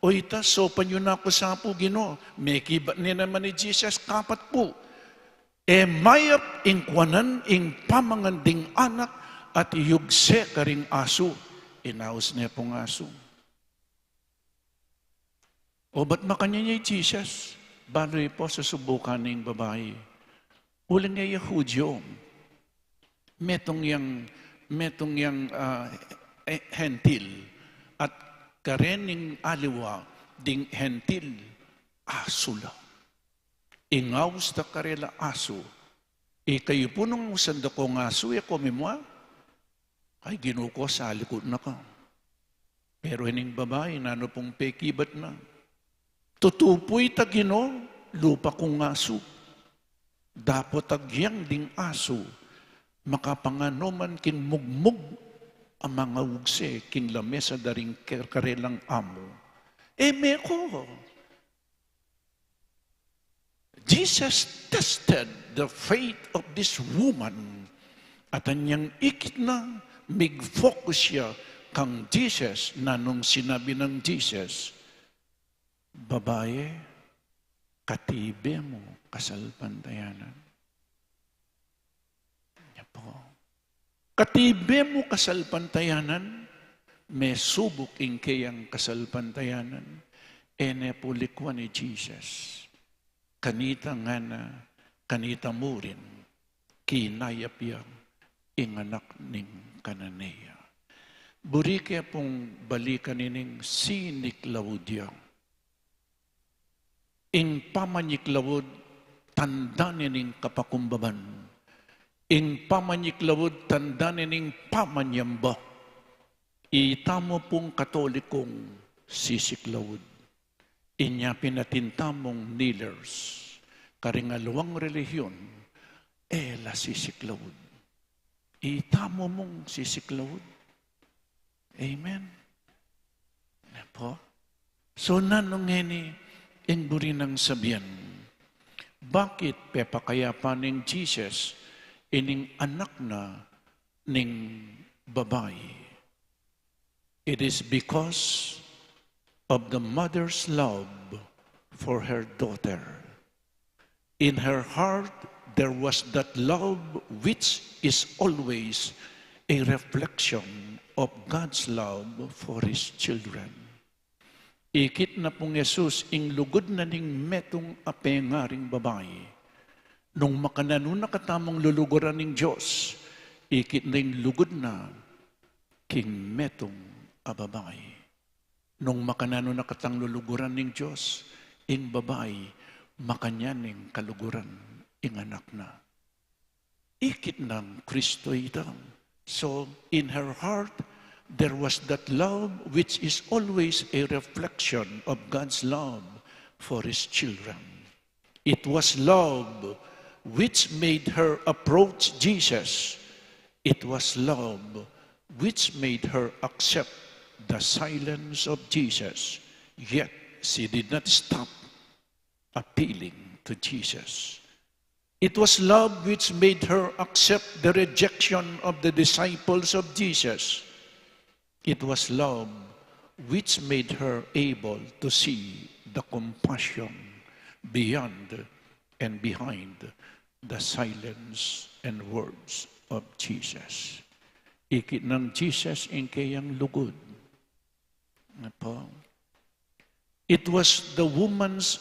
o ita, saupan yu na ku sa pu, Ginu. Mekibat ne naman i Jesus, kapat pu. E mayap ing kuanan ing pamangan ding anak at iyugse karing asu. Inaus ne pung asu. O bat makanyan ya i Jesus? Balu ye pu, susubukan ne ing babai. Uling e ya Hudyo. Metung yang, metung yang, ah, eh, Hentil. At karening aliwa ding Hentil, asu la. Ing aus da karela asu. Ikayu pu nung ausan da kong asu, e ko mimua? Ay, Ginu ku, salikut na ka. Pero ining babai, nanu pung pekibat na? Tutu pu ita, Ginu, lupa kung asu. Dapot agyang ding asu, makapangan no man king mugmug a mangaugse king lamesa da ring ke-, karelang amu. E me ko. Jesus tested the faith of this woman. At anyang ikit na, mig-focus ya kang Jesus, nanung sinabi nang Jesus, babai, katibe mu kasalpantayanan. Ya pu. Katibe mu kasalpantayanan, mesubuk ing keyang kasalpantayanan, e ne pu likuan i Jesus. Kanita ngana, kanita murin, kinayap ya ing anak ning Cananea. Buri ke pung balikan ining siniklaud ya. Ing pamanyiklaud, tanda ne ning kapakumbaban. Ing pamanyiklaud, tanda ne ning pamanyamba. Itamu pung Katolikong sisiklaud. Inya pin atin tamung kneelers. Karing aliwang relihiyon, e la sisiklaud. Itamu mung sisiklaud. Amen. Ne pu? So, nanu ngeni ing buri nang sabian? Bakit pepakayapan ning Jesus ining anak na ning babai? It is because of the mother's love for her daughter. In her heart, there was that love which is always a reflection of God's love for His children. Ikit na pung Jesus ing lugud na ning metung a pengaring babai. Nung makananu na katamung luluguran ning Dios, ikit na ing lugud na king metung a babai. Nung makananu na katang luluguran ning Dios, ing babai, makanyan ing kaluguran ing anak na. Ikit nang Kristo ita. So, in her heart, there was that love which is always a reflection of God's love for His children. It was love which made her approach Jesus. It was love which made her accept the silence of Jesus. Yet she did not stop appealing to Jesus. It was love which made her accept the rejection of the disciples of Jesus. It was love which made her able to see the compassion beyond and behind the silence and words of Jesus. Ikit nang Jesus ing keyang lugud. Apo? It was the woman's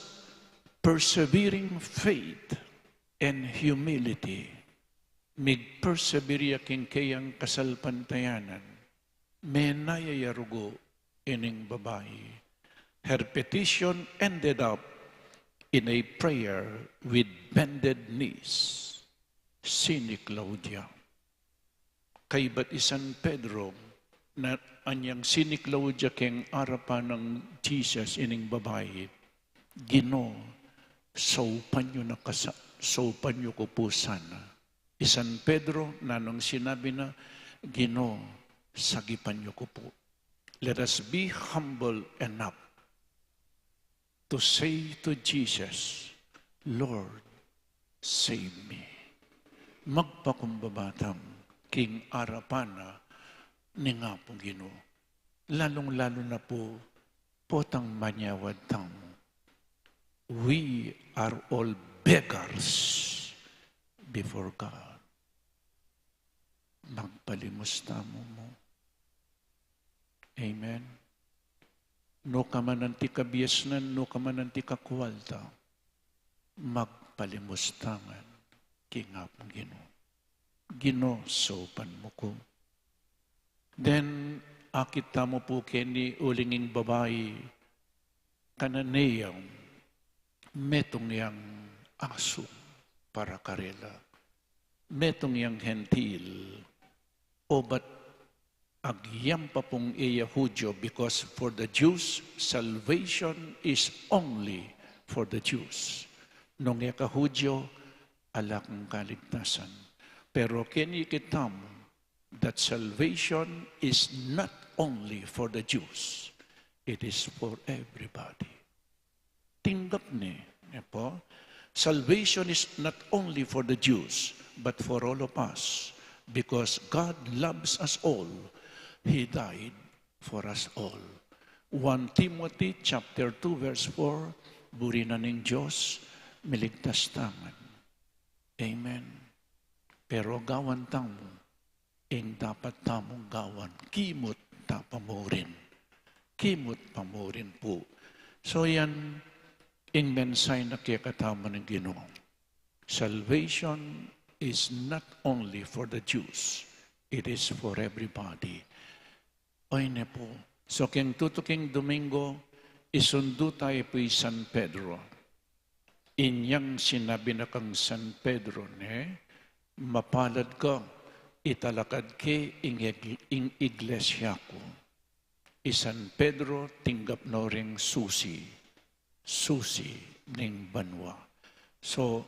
persevering faith and humility. Mig-persevere ya king keyang kasalpantayanan, menaya ya rugu ining babai. Her petition ended up in a prayer with bended knees. Siniklaud ya. Kaybat i San Pedro, na anyang siniklaud ya keng arapan nang Jesus ining babai, "Ginu, saupan yu na kasa-, saupan yu ku pu sana." I San Pedro, nanung sinabi na, "Ginu, sagipan yu ku pu." Let us be humble enough to say to Jesus, "Lord, save me." Magpakumbaba tamu king arapan na ning Apung Ginu. Lalung-lalu na pu, potang manyawad tamu. We are all beggars before God. Magpalimus tamu mu. Amen. Nu ka man anti kabiasnan, nu ka man anti kakualta, magpalimus tamu ngan king Apung Ginu. "Ginu, saupan mu ku." Then, akit tamu pu keni uling ing babai, kanene yang metung yang asu para karela. Metung yang Hentil, obat agyang pa pung e ya Hudyo, because for the Jews, salvation is only for the Jews. Nung e ka Hudyo, ala kang kaligtasan. Pero keni kitamu that salvation is not only for the Jews, it is for everybody. Tinggap ne, ne pu. Salvation is not only for the Jews, but for all of us, because God loves us all. He died for us all. One Timothy chapter two verse four, buri na ning Dios, miligtas tamu ngan. Amen. Pero gawan tamu ing dapat tamung gawan, kimut ta pa murin. Kimut pa murin pu. So yan, ing mensahe na kekatamu ning Ginu. Salvation is not only for the Jews, it is for everybody. Oyni pu. So keng tutuking Domingo, isundu tayu pu i San Pedro. Inyang sinabi na kang San Pedro ne, "Mapalad ka, italakad ke ing ig-, ing iglesia ku." I San Pedro tinggap no ring susi, susi ning banua. So,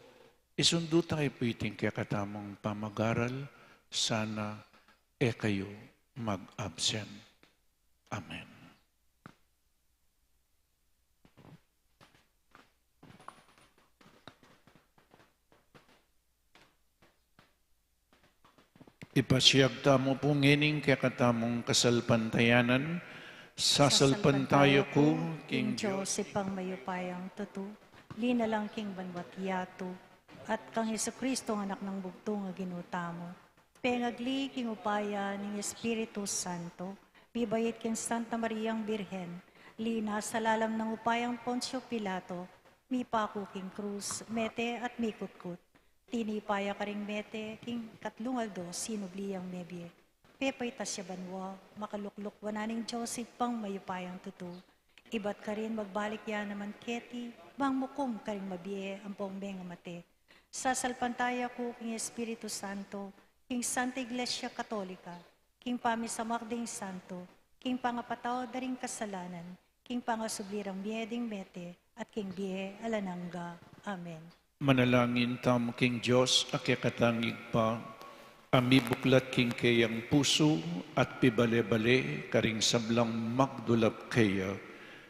isundu tayu pu iting kekatamung pamagaral, sana e kayu mag-absent. Amen. Ipasiag tamu pu ngening kekatamung kasalpantayanan, sasalpantaya ku king Dios Ibpang mayupayang tutu, linalang king banua't yatu, at kang Jesucristo, Anak nang bugtung a Ginu tamu, pengagli king upaya ning Espiritu Santo, mibait king Santa Mariang Birhen, linasa lalam nang upayang Poncio Pilato, mipaku king krus, mete at mikutkut. Tinipa ya karing mete, king katlung aldo sinubli yang mebie. Pepaitas ya banua, makalukluk wanan ning Dios Ibpang mayupayang tutu. Ibat karin magbalik ya naman keti, bang mukum karing mabie ampong mengamate. Sasalpantaya ku king Espiritu Santo, king Santa Iglesia Katolika, king pamisamak ding santo, king pangapatawad da ring kasalanan, king pangasubli rang mie ding mete, at king bie alang angga. Amen. Manalangin tamu king Dios a kekatang Ibpa, a mibuklat king keyang pusu at pibale-bale karing sablang magdulap keya.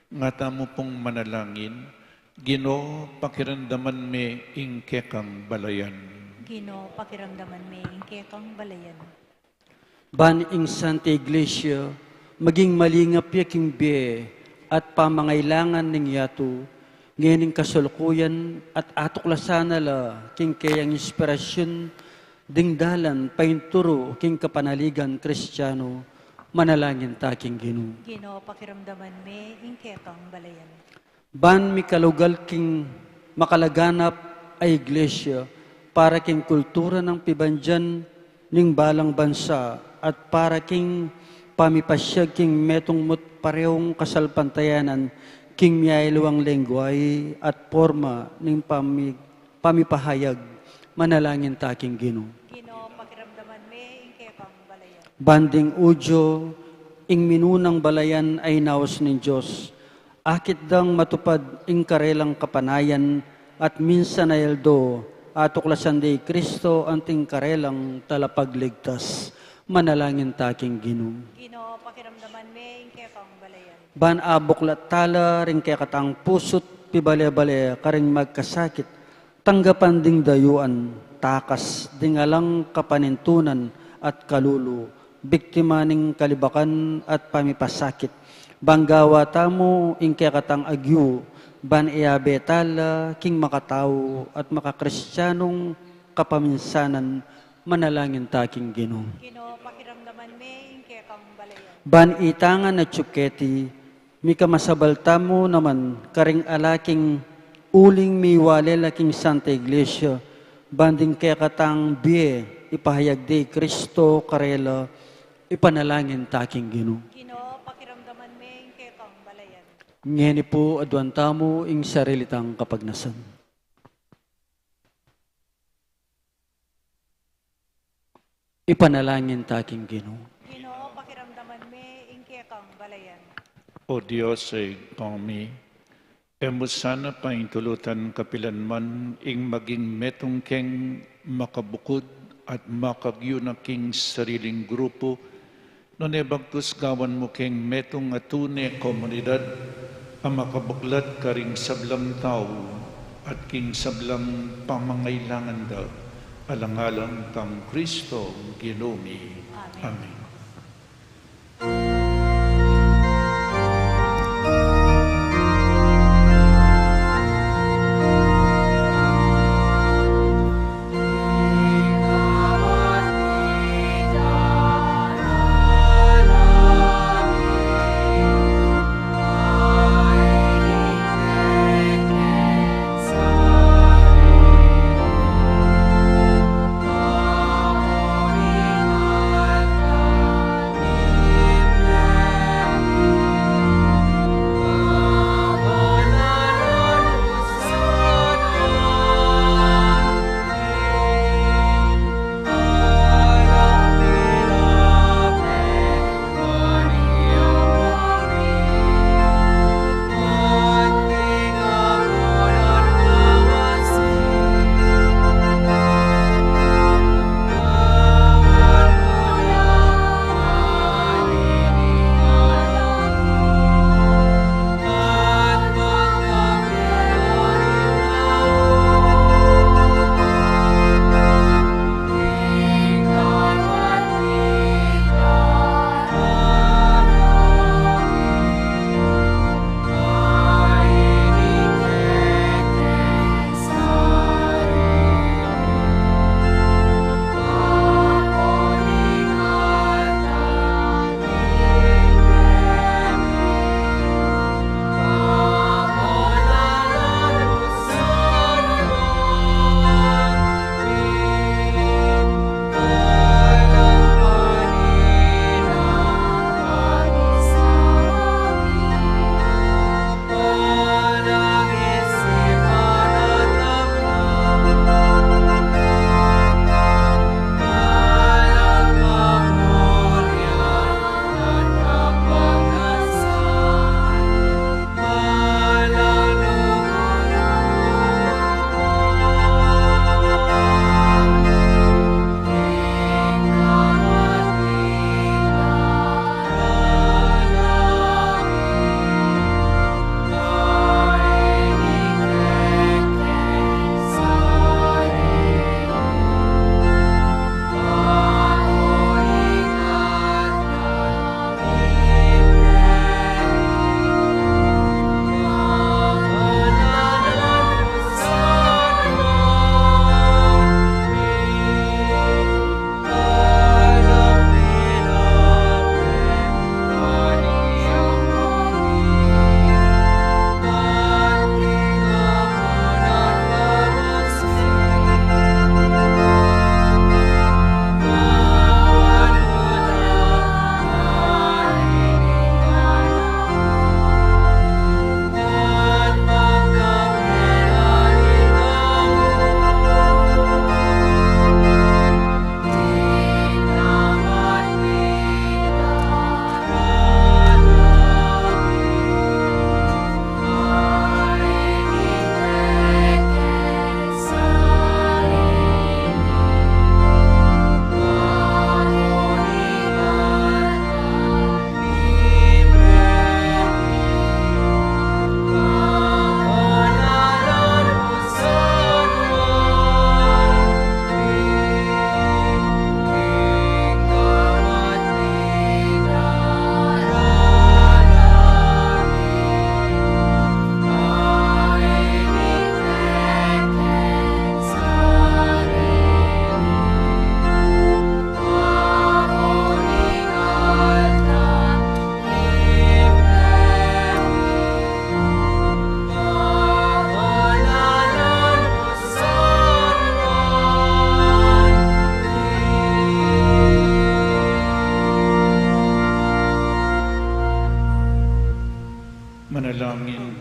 Nga tamu pung manalangin, Ginu, pakiramdaman me ing kekang balayan. Ginu, pakiramdaman me ing kekang balayan. Ban ing Santa Iglesia maging malingap ya king bie at pamangailangan ning yatu, ngening kasalukuyan at atuklasan na la king keyang inspirasyun ding dalan painturu king kapanaligan Kristiano, manalangin ta king Ginu. Ginu, pakiramdaman me ing kekang balayan. Ban mikalugal king makalaganap a Iglesia, para king kultura nang pibandian ning balang bansa at para king pamipasiag king metung mo't parehung kasalpantayanan king miyaliwang lengguahe at porma ning pami-, pamipahayag. Manalangin ta king Ginu. Ginu, pakiramdaman me ing kekang balayan. Ban ding Judio, ing minunang balayan a inaus ning Dios, akit dang matupad ing karelang kapanayan, at minsan a aldo, atuklasan de i Kristo anting karelang talapagligtas. Manalangin ta king Ginu. Ginu, pakiramdaman me ing kekang balayan. Ban abuklat tala ring kekatang pusu't pibale-bale karing magkasakit, tanggapan ding dayuan, takas ding alang kapanintunan at kalulu, biktima ning kalibakan at pamipasakit. Ban gawa tamu ing kekatang agyu, ban iabe tala king makatau at makakristianung kapaminsanan. Manalangin ta king Ginu. Ginu, pakiramdaman me ing kekang balayan. Ban itang atiu keti, mikamasabal tamu naman karing ala king uling miwale la king Santa Iglesia, ban ding kekatang bie ipahayag de i Kristo karela. Ipanalangin ta king Ginu. Ginu, pakiramdaman me ing kekang balayan. Ngeni pu, aduan tamu ing sarili tang kapagnasan. Ipanalangin ta king Ginu. Ginu, pakiramdaman me ing kekang balayan. O Dios, e kami, e mu sana paintulutan kapilan man ing maging metung keng makabukud at makagyu na king sariling grupu, nune bagkus gawan mu keng metung a tune komunidad a makabuklat karing sablang tau at king sablang pamangailangan da, alang-alang kang Kristo Ginu mi. Amen. Amen.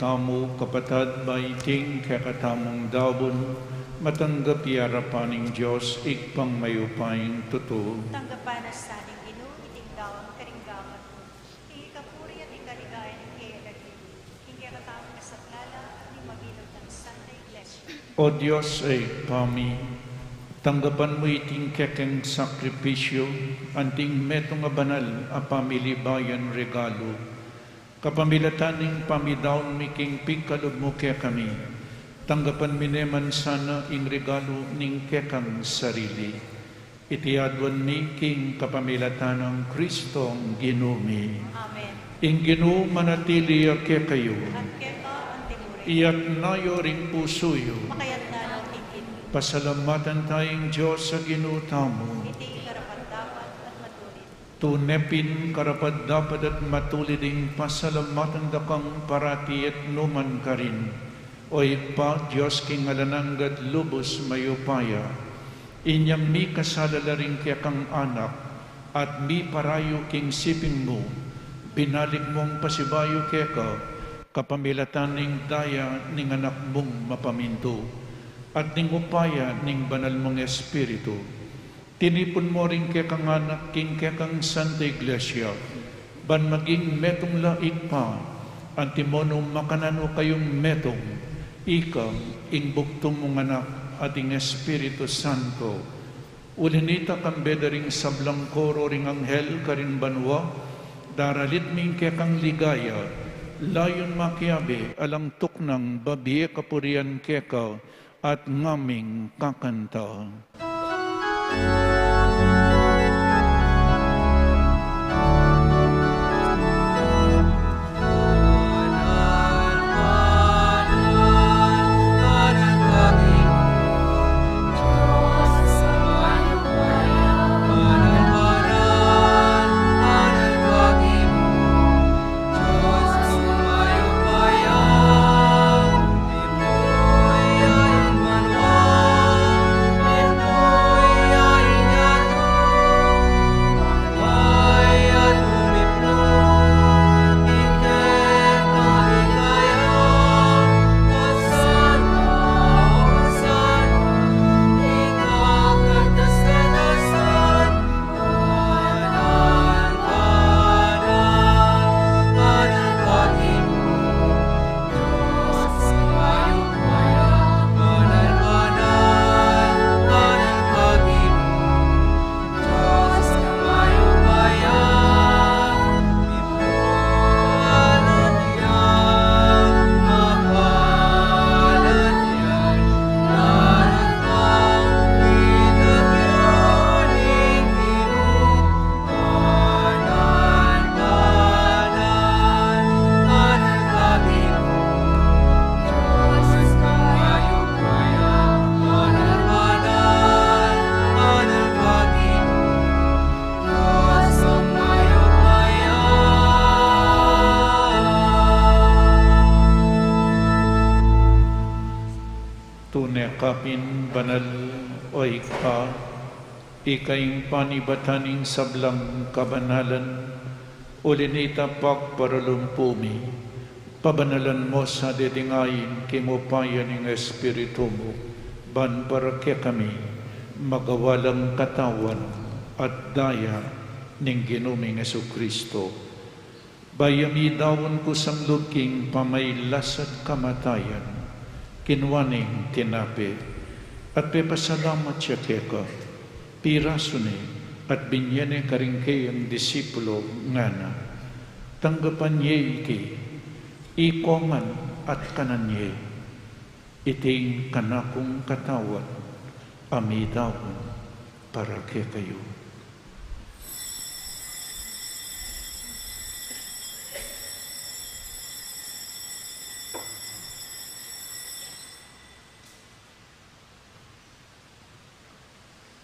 Tamu, kapatad, ba iting kekatamung daun, matanggap ya arapan ning Dios, Ibpang mayupayang tutu. Tanggapan na sa ning Ginu iting daun karing gamat mu, king ikapuri at ikaligaya ning kaya dagilu, king kekatamung kasaplalan at ning mabilug nang Santa Iglesia. O Dios, Ibpa mi, tanggapan mu iting kekang sakripisyu, anting metung a banal a pamilibayan regalu, kapamilatan ning pamidaun mi king pikalub mu kekami, tanggapan mi ne man sana ing regalu ning kekang sarili. Iti aduan mi king kapamilatan nang Kristong Ginu mi. Amen. Ing Ginu manatili ya kekayu. At keka antimurin. Iyatas yu ring pusu yu. Makayatas na king Ginu. Pasalamatan taya ing Dios a Ginu tamu. Iti karapat-dapat at matulid. Tune pin karapat-dapat at matulid ing pasalamatan da kang parati at nukarin man, O Ibpa, Dios king alang angga at lubus mayupaya. Inyang mikasala la ring kekang anak, at miparayu king siping mu, binalik mung pasibayu keka, kapamilatan ning daya ning Anak mung mapamintu, at ning upaya ning Banal mung Espiritu. Tinipun mu ring kekang anak king kekang Santa Iglesia, ban maging metung la Ibpa, antimo nung makananu kayung metung, ika, ing bugtung mung Anak, at ing Espiritu Santo. Uli nita, kambe da ring sablang koro ring anghel karin banua, daralit mi ing kekang ligaya, layun makiabe alang tuknang babie kapurian keka, at ngaming kakanta. Tune ka pin banal, O Ibpa, ika ing panibatan ning sablang kabanalan, uli nita pagparalumpu mi, pabanalan mo sa dedingayin king upaya ning Espiritu mu, ban para kekami, magawa lang katawan at daya ning Ginu ming Jesucristo. Bayu ya midaun kusang lub king pamailas at kamatayan, kinua neng tinape, at pepasalamat ya keka, pirasu ne, at binye ne karing keyang disipulo, ngana: Tanggapan ye iti, ikong ngan at kanan ye, iti ing kanakung katawan, a midaun para kekayu.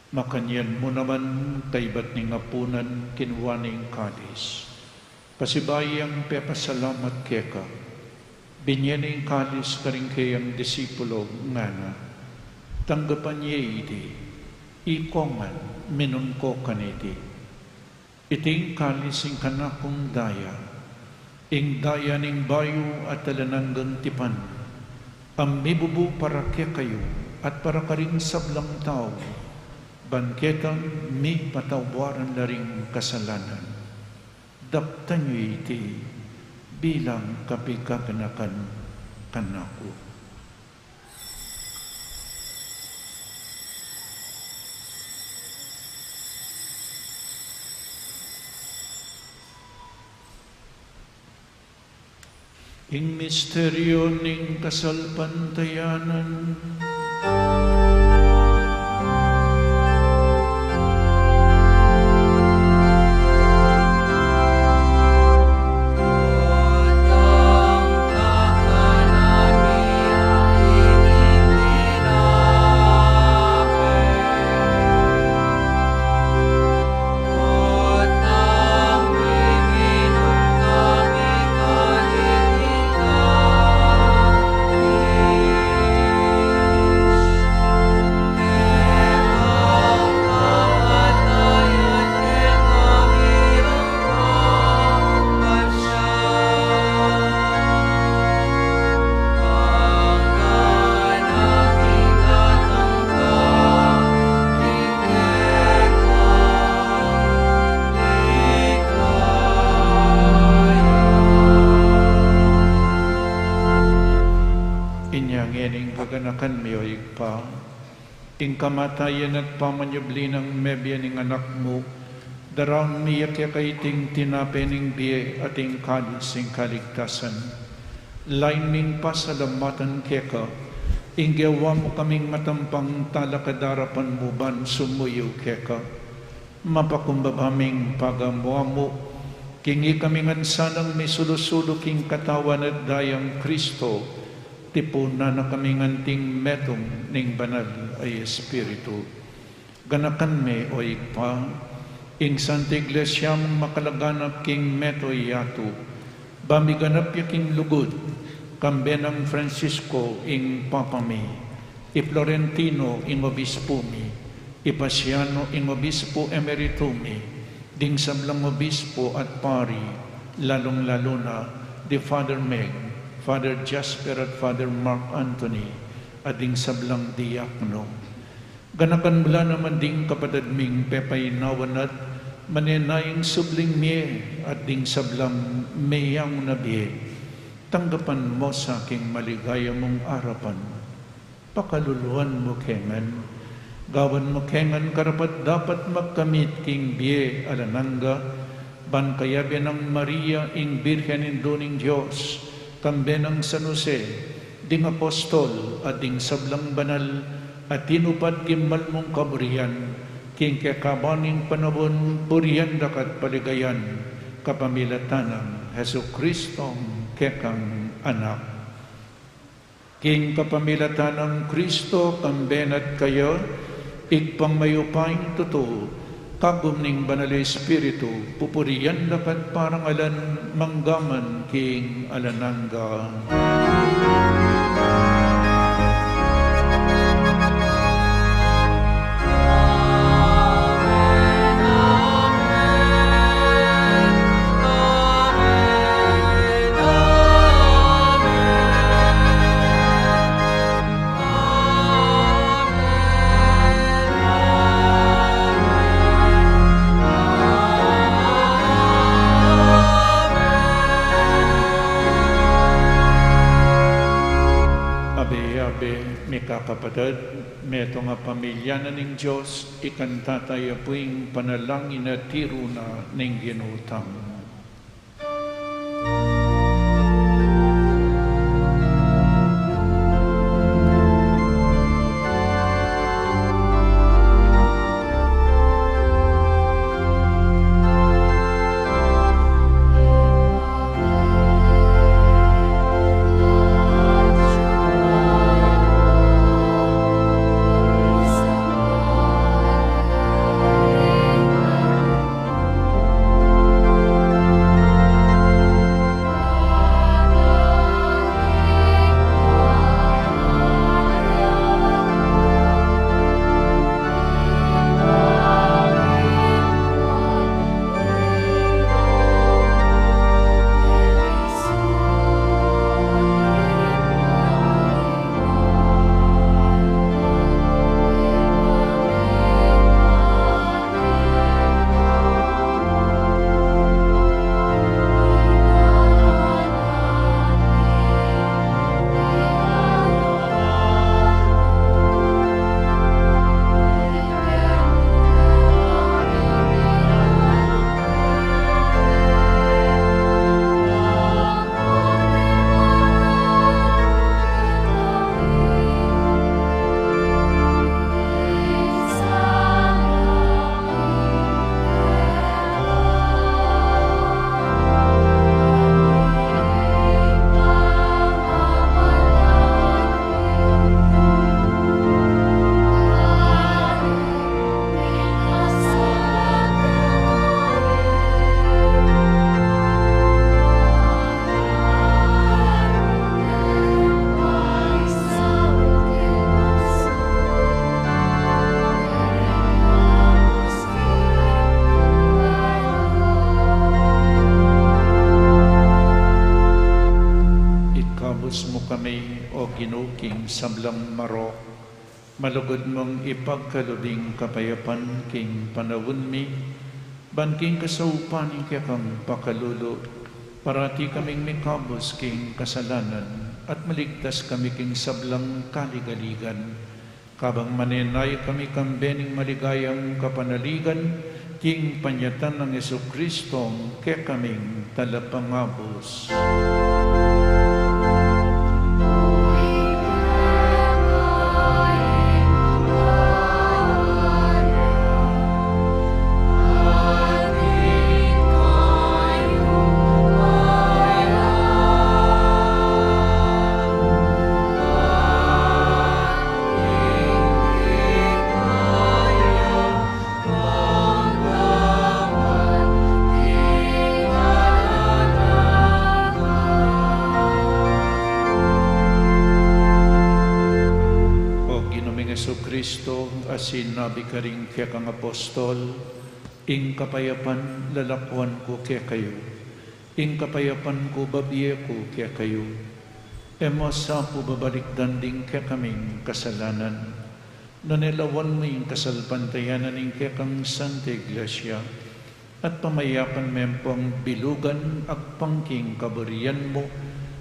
Makanyan mu naman, kaybat ning apunan, kinua neng kalis. Pasibayu yang pepasalamat keka, binye neng kalis karing keyang disipulo, ngana: Tanggapan ye iti, ikong ngan, minum ko kaniti. Iti ing kalis ning kanakung daya, Ing daya ning bayu at alang anggang tipan, a mibubu para kekayu at para karing sablang tau, ban ketang mipatawad la ring kasalanan. Daptan yu iti bilang kapaganakan kanaku. Ing misteryu ning kasalpantayanan. Inya ngeni ing kaganakan mi, O Ibpa, ing kamatayan at pamanyubli nang mebie ning Anak mu, daraun mi ya keka iting tinape ning bie at ing kalis ning kaligtasan. Lain ming pasalamatan keka, ing gewa mu kaming matampang talakad king arapan mu ban sumuyu keka. Mapakumbaba ming pagamu-amu, king ikami ngan sanang misulu-sulu king katawan at dayang Kristo, tipunan na kami ngan king metung ning Banal a Espiritu. Ganakan me, O Ibpa, ing Santa Iglesia mung makalaganap king mabilug a yatu, ba miganap ya king lugud, kambe nang Francisco ing Papa mi, i Florentino ing Obispu mi, i Paciano ing Obispu Emeritu mi, ding sablang obispu at pari, lalung-lalu na di Father Meg, Father Jasper at Father Mark Anthony, at ding sablang diakono. Ganakan mu la naman ding kapatad ming pepainawan at manenayang subling mie at ding sablang meyangu na bie. Tanggapan mu sa king maligaya mung arapan. Pakaluluan mu ke ngan. Gawan mu ke ngan karapat-dapat magkamit king bie alang angga, ban kayabe nang Maria ing Birhen Indu ning Dios, kambe nang San Jose, ding apostol at ding sablang banal a tinupad king mal mung kaburian, king kekaban ning panaun, purian da ka at paligayan, kapamilatan nang Jesucristong kekang Anak. King kapamilatan nang Kristo, kambe na at kaya, Ibpang mayupayang tutu, kagum ning Banal a Espiritu, pupurian da ka at parangalan, mangga man king alang angga. Abe-abe, mikakapatad, metung a pamilya na ning Dios, ikanta taya pu ing panalangin a tiru na ning Ginu tamu. Kami, O Ginu, king sablang marok, malugud mung ipagkalub ing kapayapan king panaun mi, ban king kasaupan ning kekang pakalulu, parati kaming mikabus king kasalanan, at maligtas kami king sablang kaligaligan. Kabang manenaya kami kambe ning maligayang kapanaligan, king panyatang nang Jesucristo, kekaming Talapangabus. O Ginu ming Jesucristo, a sinabi karing kekang apostol, ing kapayapan lalakuan ku kekayu, ing kapayapan ku babie ku kekayu. E mu sa pu babalikdan ding kekaming kasalanan, nune lawan mu ing kasalpantayanan ning kekang Santa Iglesia, at pamayapan me ampong bilugan agpang king kaburian mu,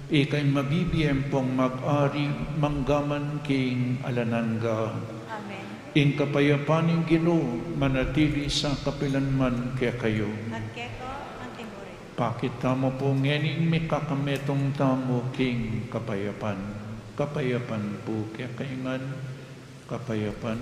ika ing mabibie ampong mag-ari manggaman king alang angga. Amen. Ing kapayapan ning Ginu manatili sa kapilan man kekayu. At keka antimurin. Pakit tamu pu ngening mikakametung tamu king kapayapan. Kapayapan pu kekayu ngan. Kapayapan.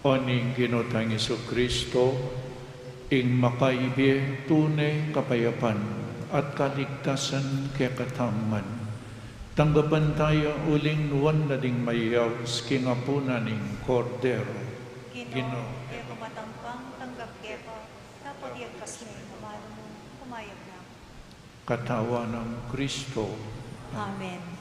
O ning Ginu tang Jesucristo, ing makaibie tune kapayapan at kaligtasan kekatamu ngan. Tanggapan taya uling nuan na ding mayaus king apunan ning Kordero. Ginu, Ginu, e ku matampang tanggap keka, dapot iagkas me ing amalum mu, kumayap na ku. Katawan nang Kristo. Amen.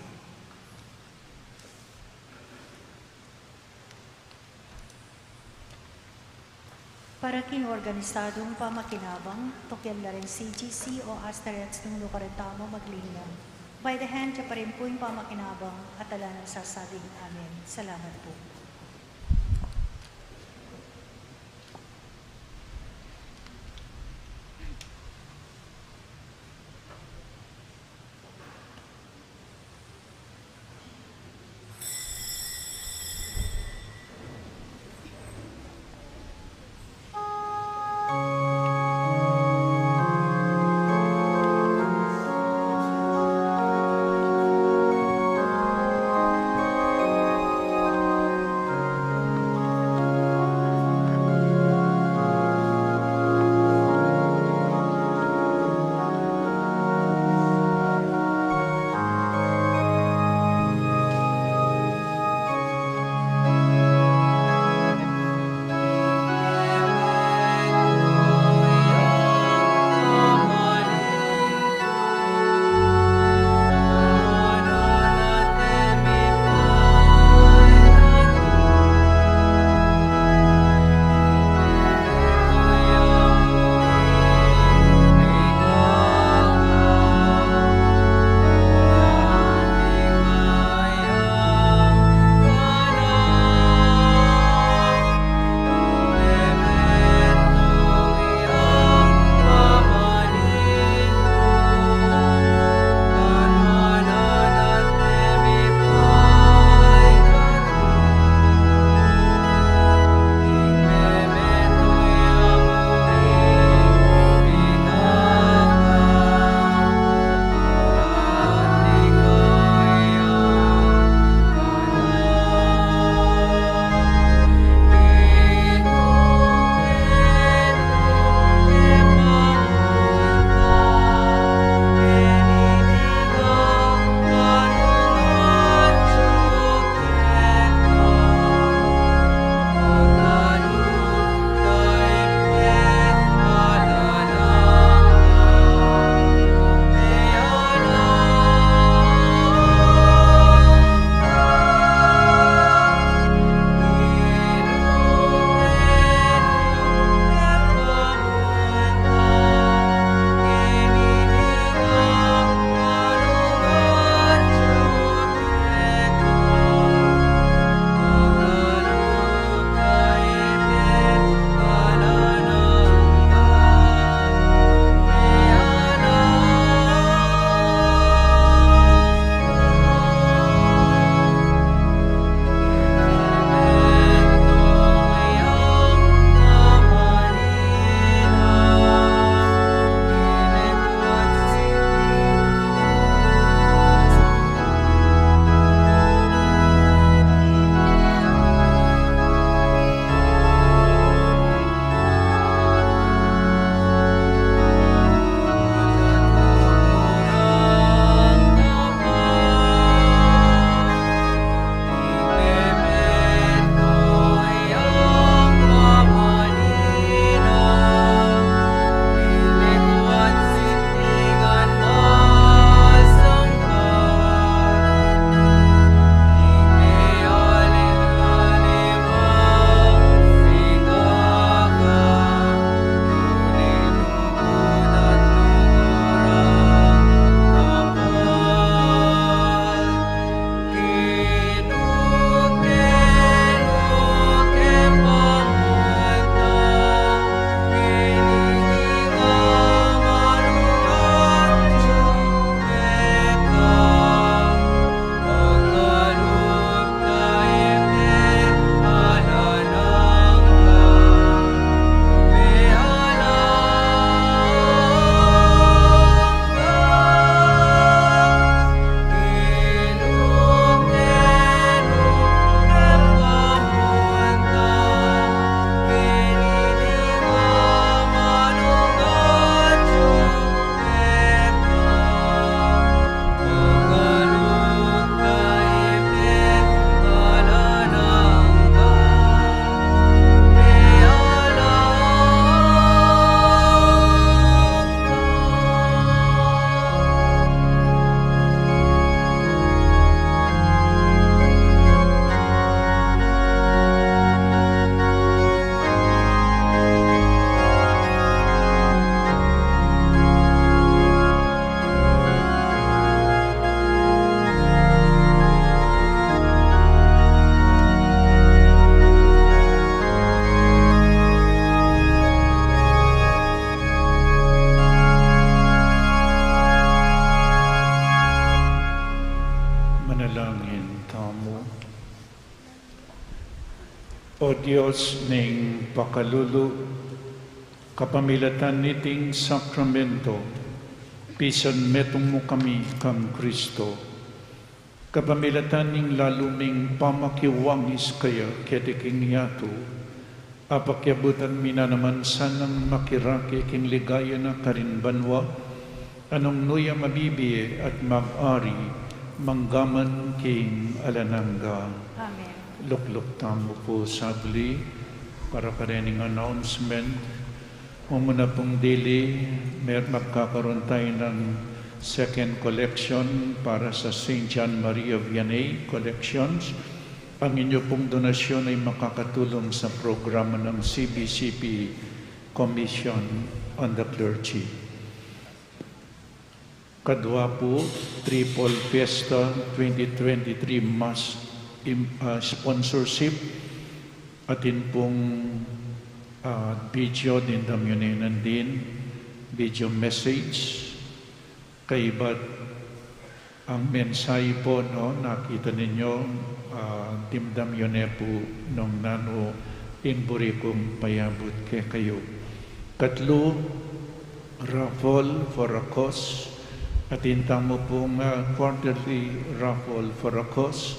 Para king organisadong pamakinabang, tukian la ring C G C o Astarets nung nukarin tamu maglinang. By the hand, ya pa rin pu ing pamakinabang at ala nang sasabing amen. Salamat pu. Dalangin tamu. O Dios ning pakalulu, kapamilatan niting sakramento, pisan metung mu kami kang Kristo. Kapamilatan ning lalu ming pamakiwangis kaya keti king yatu, apakiabutan mi na naman sanang makirake king ligaya na karin banua, a nung nu ya mabibie at mag-ari manggaman king alang angga. Amen. Lukluk tamu pu saglit para karening announcement. Mumuna pung dili, mer-, magkakaroon tayo ng second collection para sa Saint John Maria Vianney Collections. Ang inyo pong donasyon ay makakatulong sa programa ng C B C P Commission on the Clergy. Kadua pu, Triple Fiesta twenty twenty-three Mass im-, ah, sponsorship. Atin pung, ah, video, dimdam yu ne nandin, video message. Kaybat ang mensahe pu, no, nakita ninyo, ah, dimdam yu ne pu nung nanu ing buri kung payabut kekayu. Katlu, raffle for a cause. Atin tamu pung, ah, quarterly raffle for a cause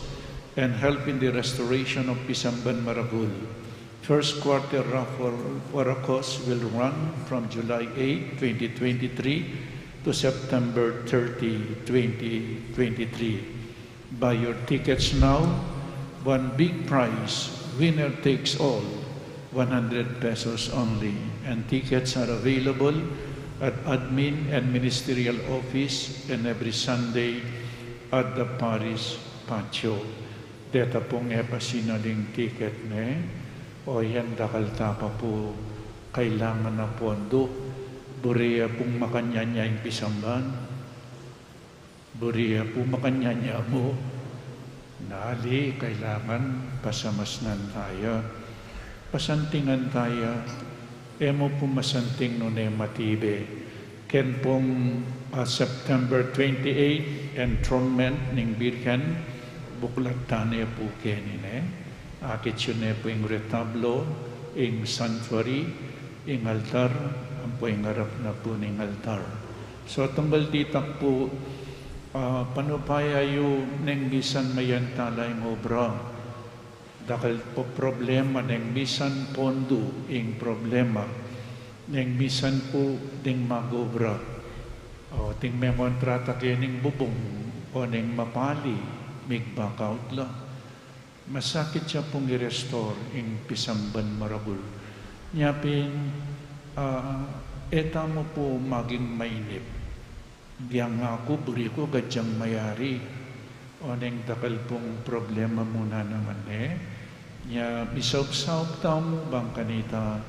and help in the restoration of Pisamban Maragul. First quarter raffle for a cause will run from July eight, twenty twenty-three to September thirty, twenty twenty-three. Buy your tickets now. One big prize, winner takes all, one hundred pesos only. And tickets are available at admin and ministerial office and every Sunday at the parish patio. Deta pung e pa sinaling ticket ne, o yan dakal ta pa pu kailangan a pondu. Buri ya pung makanyan ya ing pisamban. Buri ya pu makanyan ya mu. Nali, kailangan pasamasnan taya. Pasantingan taya. E mu pu masanting nune matibe. Ken pung, ah, September twenty-eight, enthronement ning Birhen, buklat ta ne pu keni ne. Akit yu ne pu ing retablo, ing sanctuary, ing altar, ampo ing arap na pu ning altar. So, tunggal ditak pu, ah, panupaya yu neng misan mayan tala ing obra. Dakal pu problema neng misan pondu ing problema. Neng misan pu ding mag-obra. O, ding mengontrata kening bubung, o neng mapali, mig-back out la. Masakit ya pung i-restore ing pisamban maragul. Nya pin, ah, e tamu pu maging mainip. Biang aku, buri ku gadyang mayari. O neng dakal pung problema mu na naman e. Nya misaupsaup tamu bang kanita,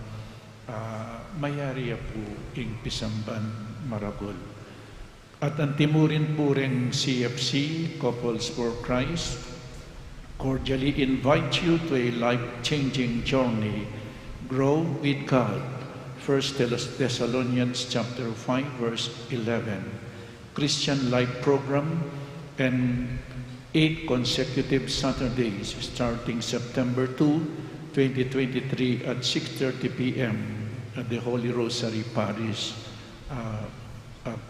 ah, mayari ya pu ing pisamban maragul. At antimurin pu reng C F C, Couples for Christ, cordially invite you to a life-changing journey. Grow with God. First Thessalonians chapter five, verse eleven. Christian Life Program, and eight consecutive Saturdays starting September two, twenty twenty-three at six thirty P M at the Holy Rosary Parish, uh, uh,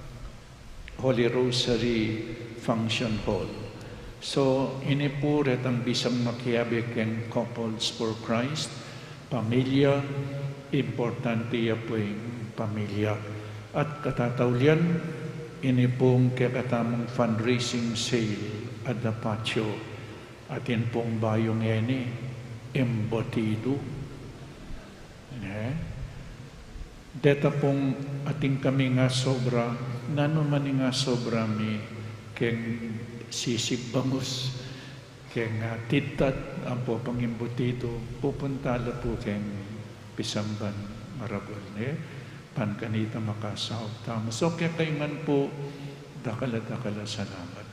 Holy Rosary Function Hall. So, ini pu retang bisang makiabe keng Couples for Christ, pamilya, importante ya pu ing pamilya. At katataulian, ini pung kekatamung fundraising sale at the patio. Atin pung bayu ngeni, embutido. Ne? Deta pung atin kaming asobra, nanu man ing asobra mi keng sisig bangus, keng, ah, tidtad, ampo pang embutido, pupunta la pu keng pisamban maragul, ne? Ban kanita makasaup tamu. So, kekayu ngan pu, dakal a dakal a salamat.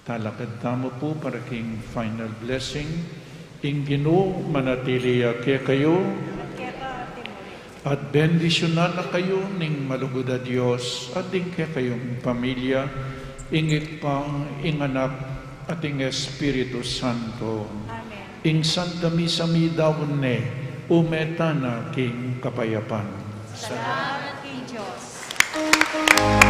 Talakad tamu pu para king final blessing. Ing Ginu manatili ya kekayu. At bendisyunan na kayu ning malugud a Dios, at ding kekayung pamilya, ing Ibpa, ing Anak, at ing Espiritu Santo. Amen. Ing Santa Misa midaun ne, ume tana king kapayapan. Salamat king Dios.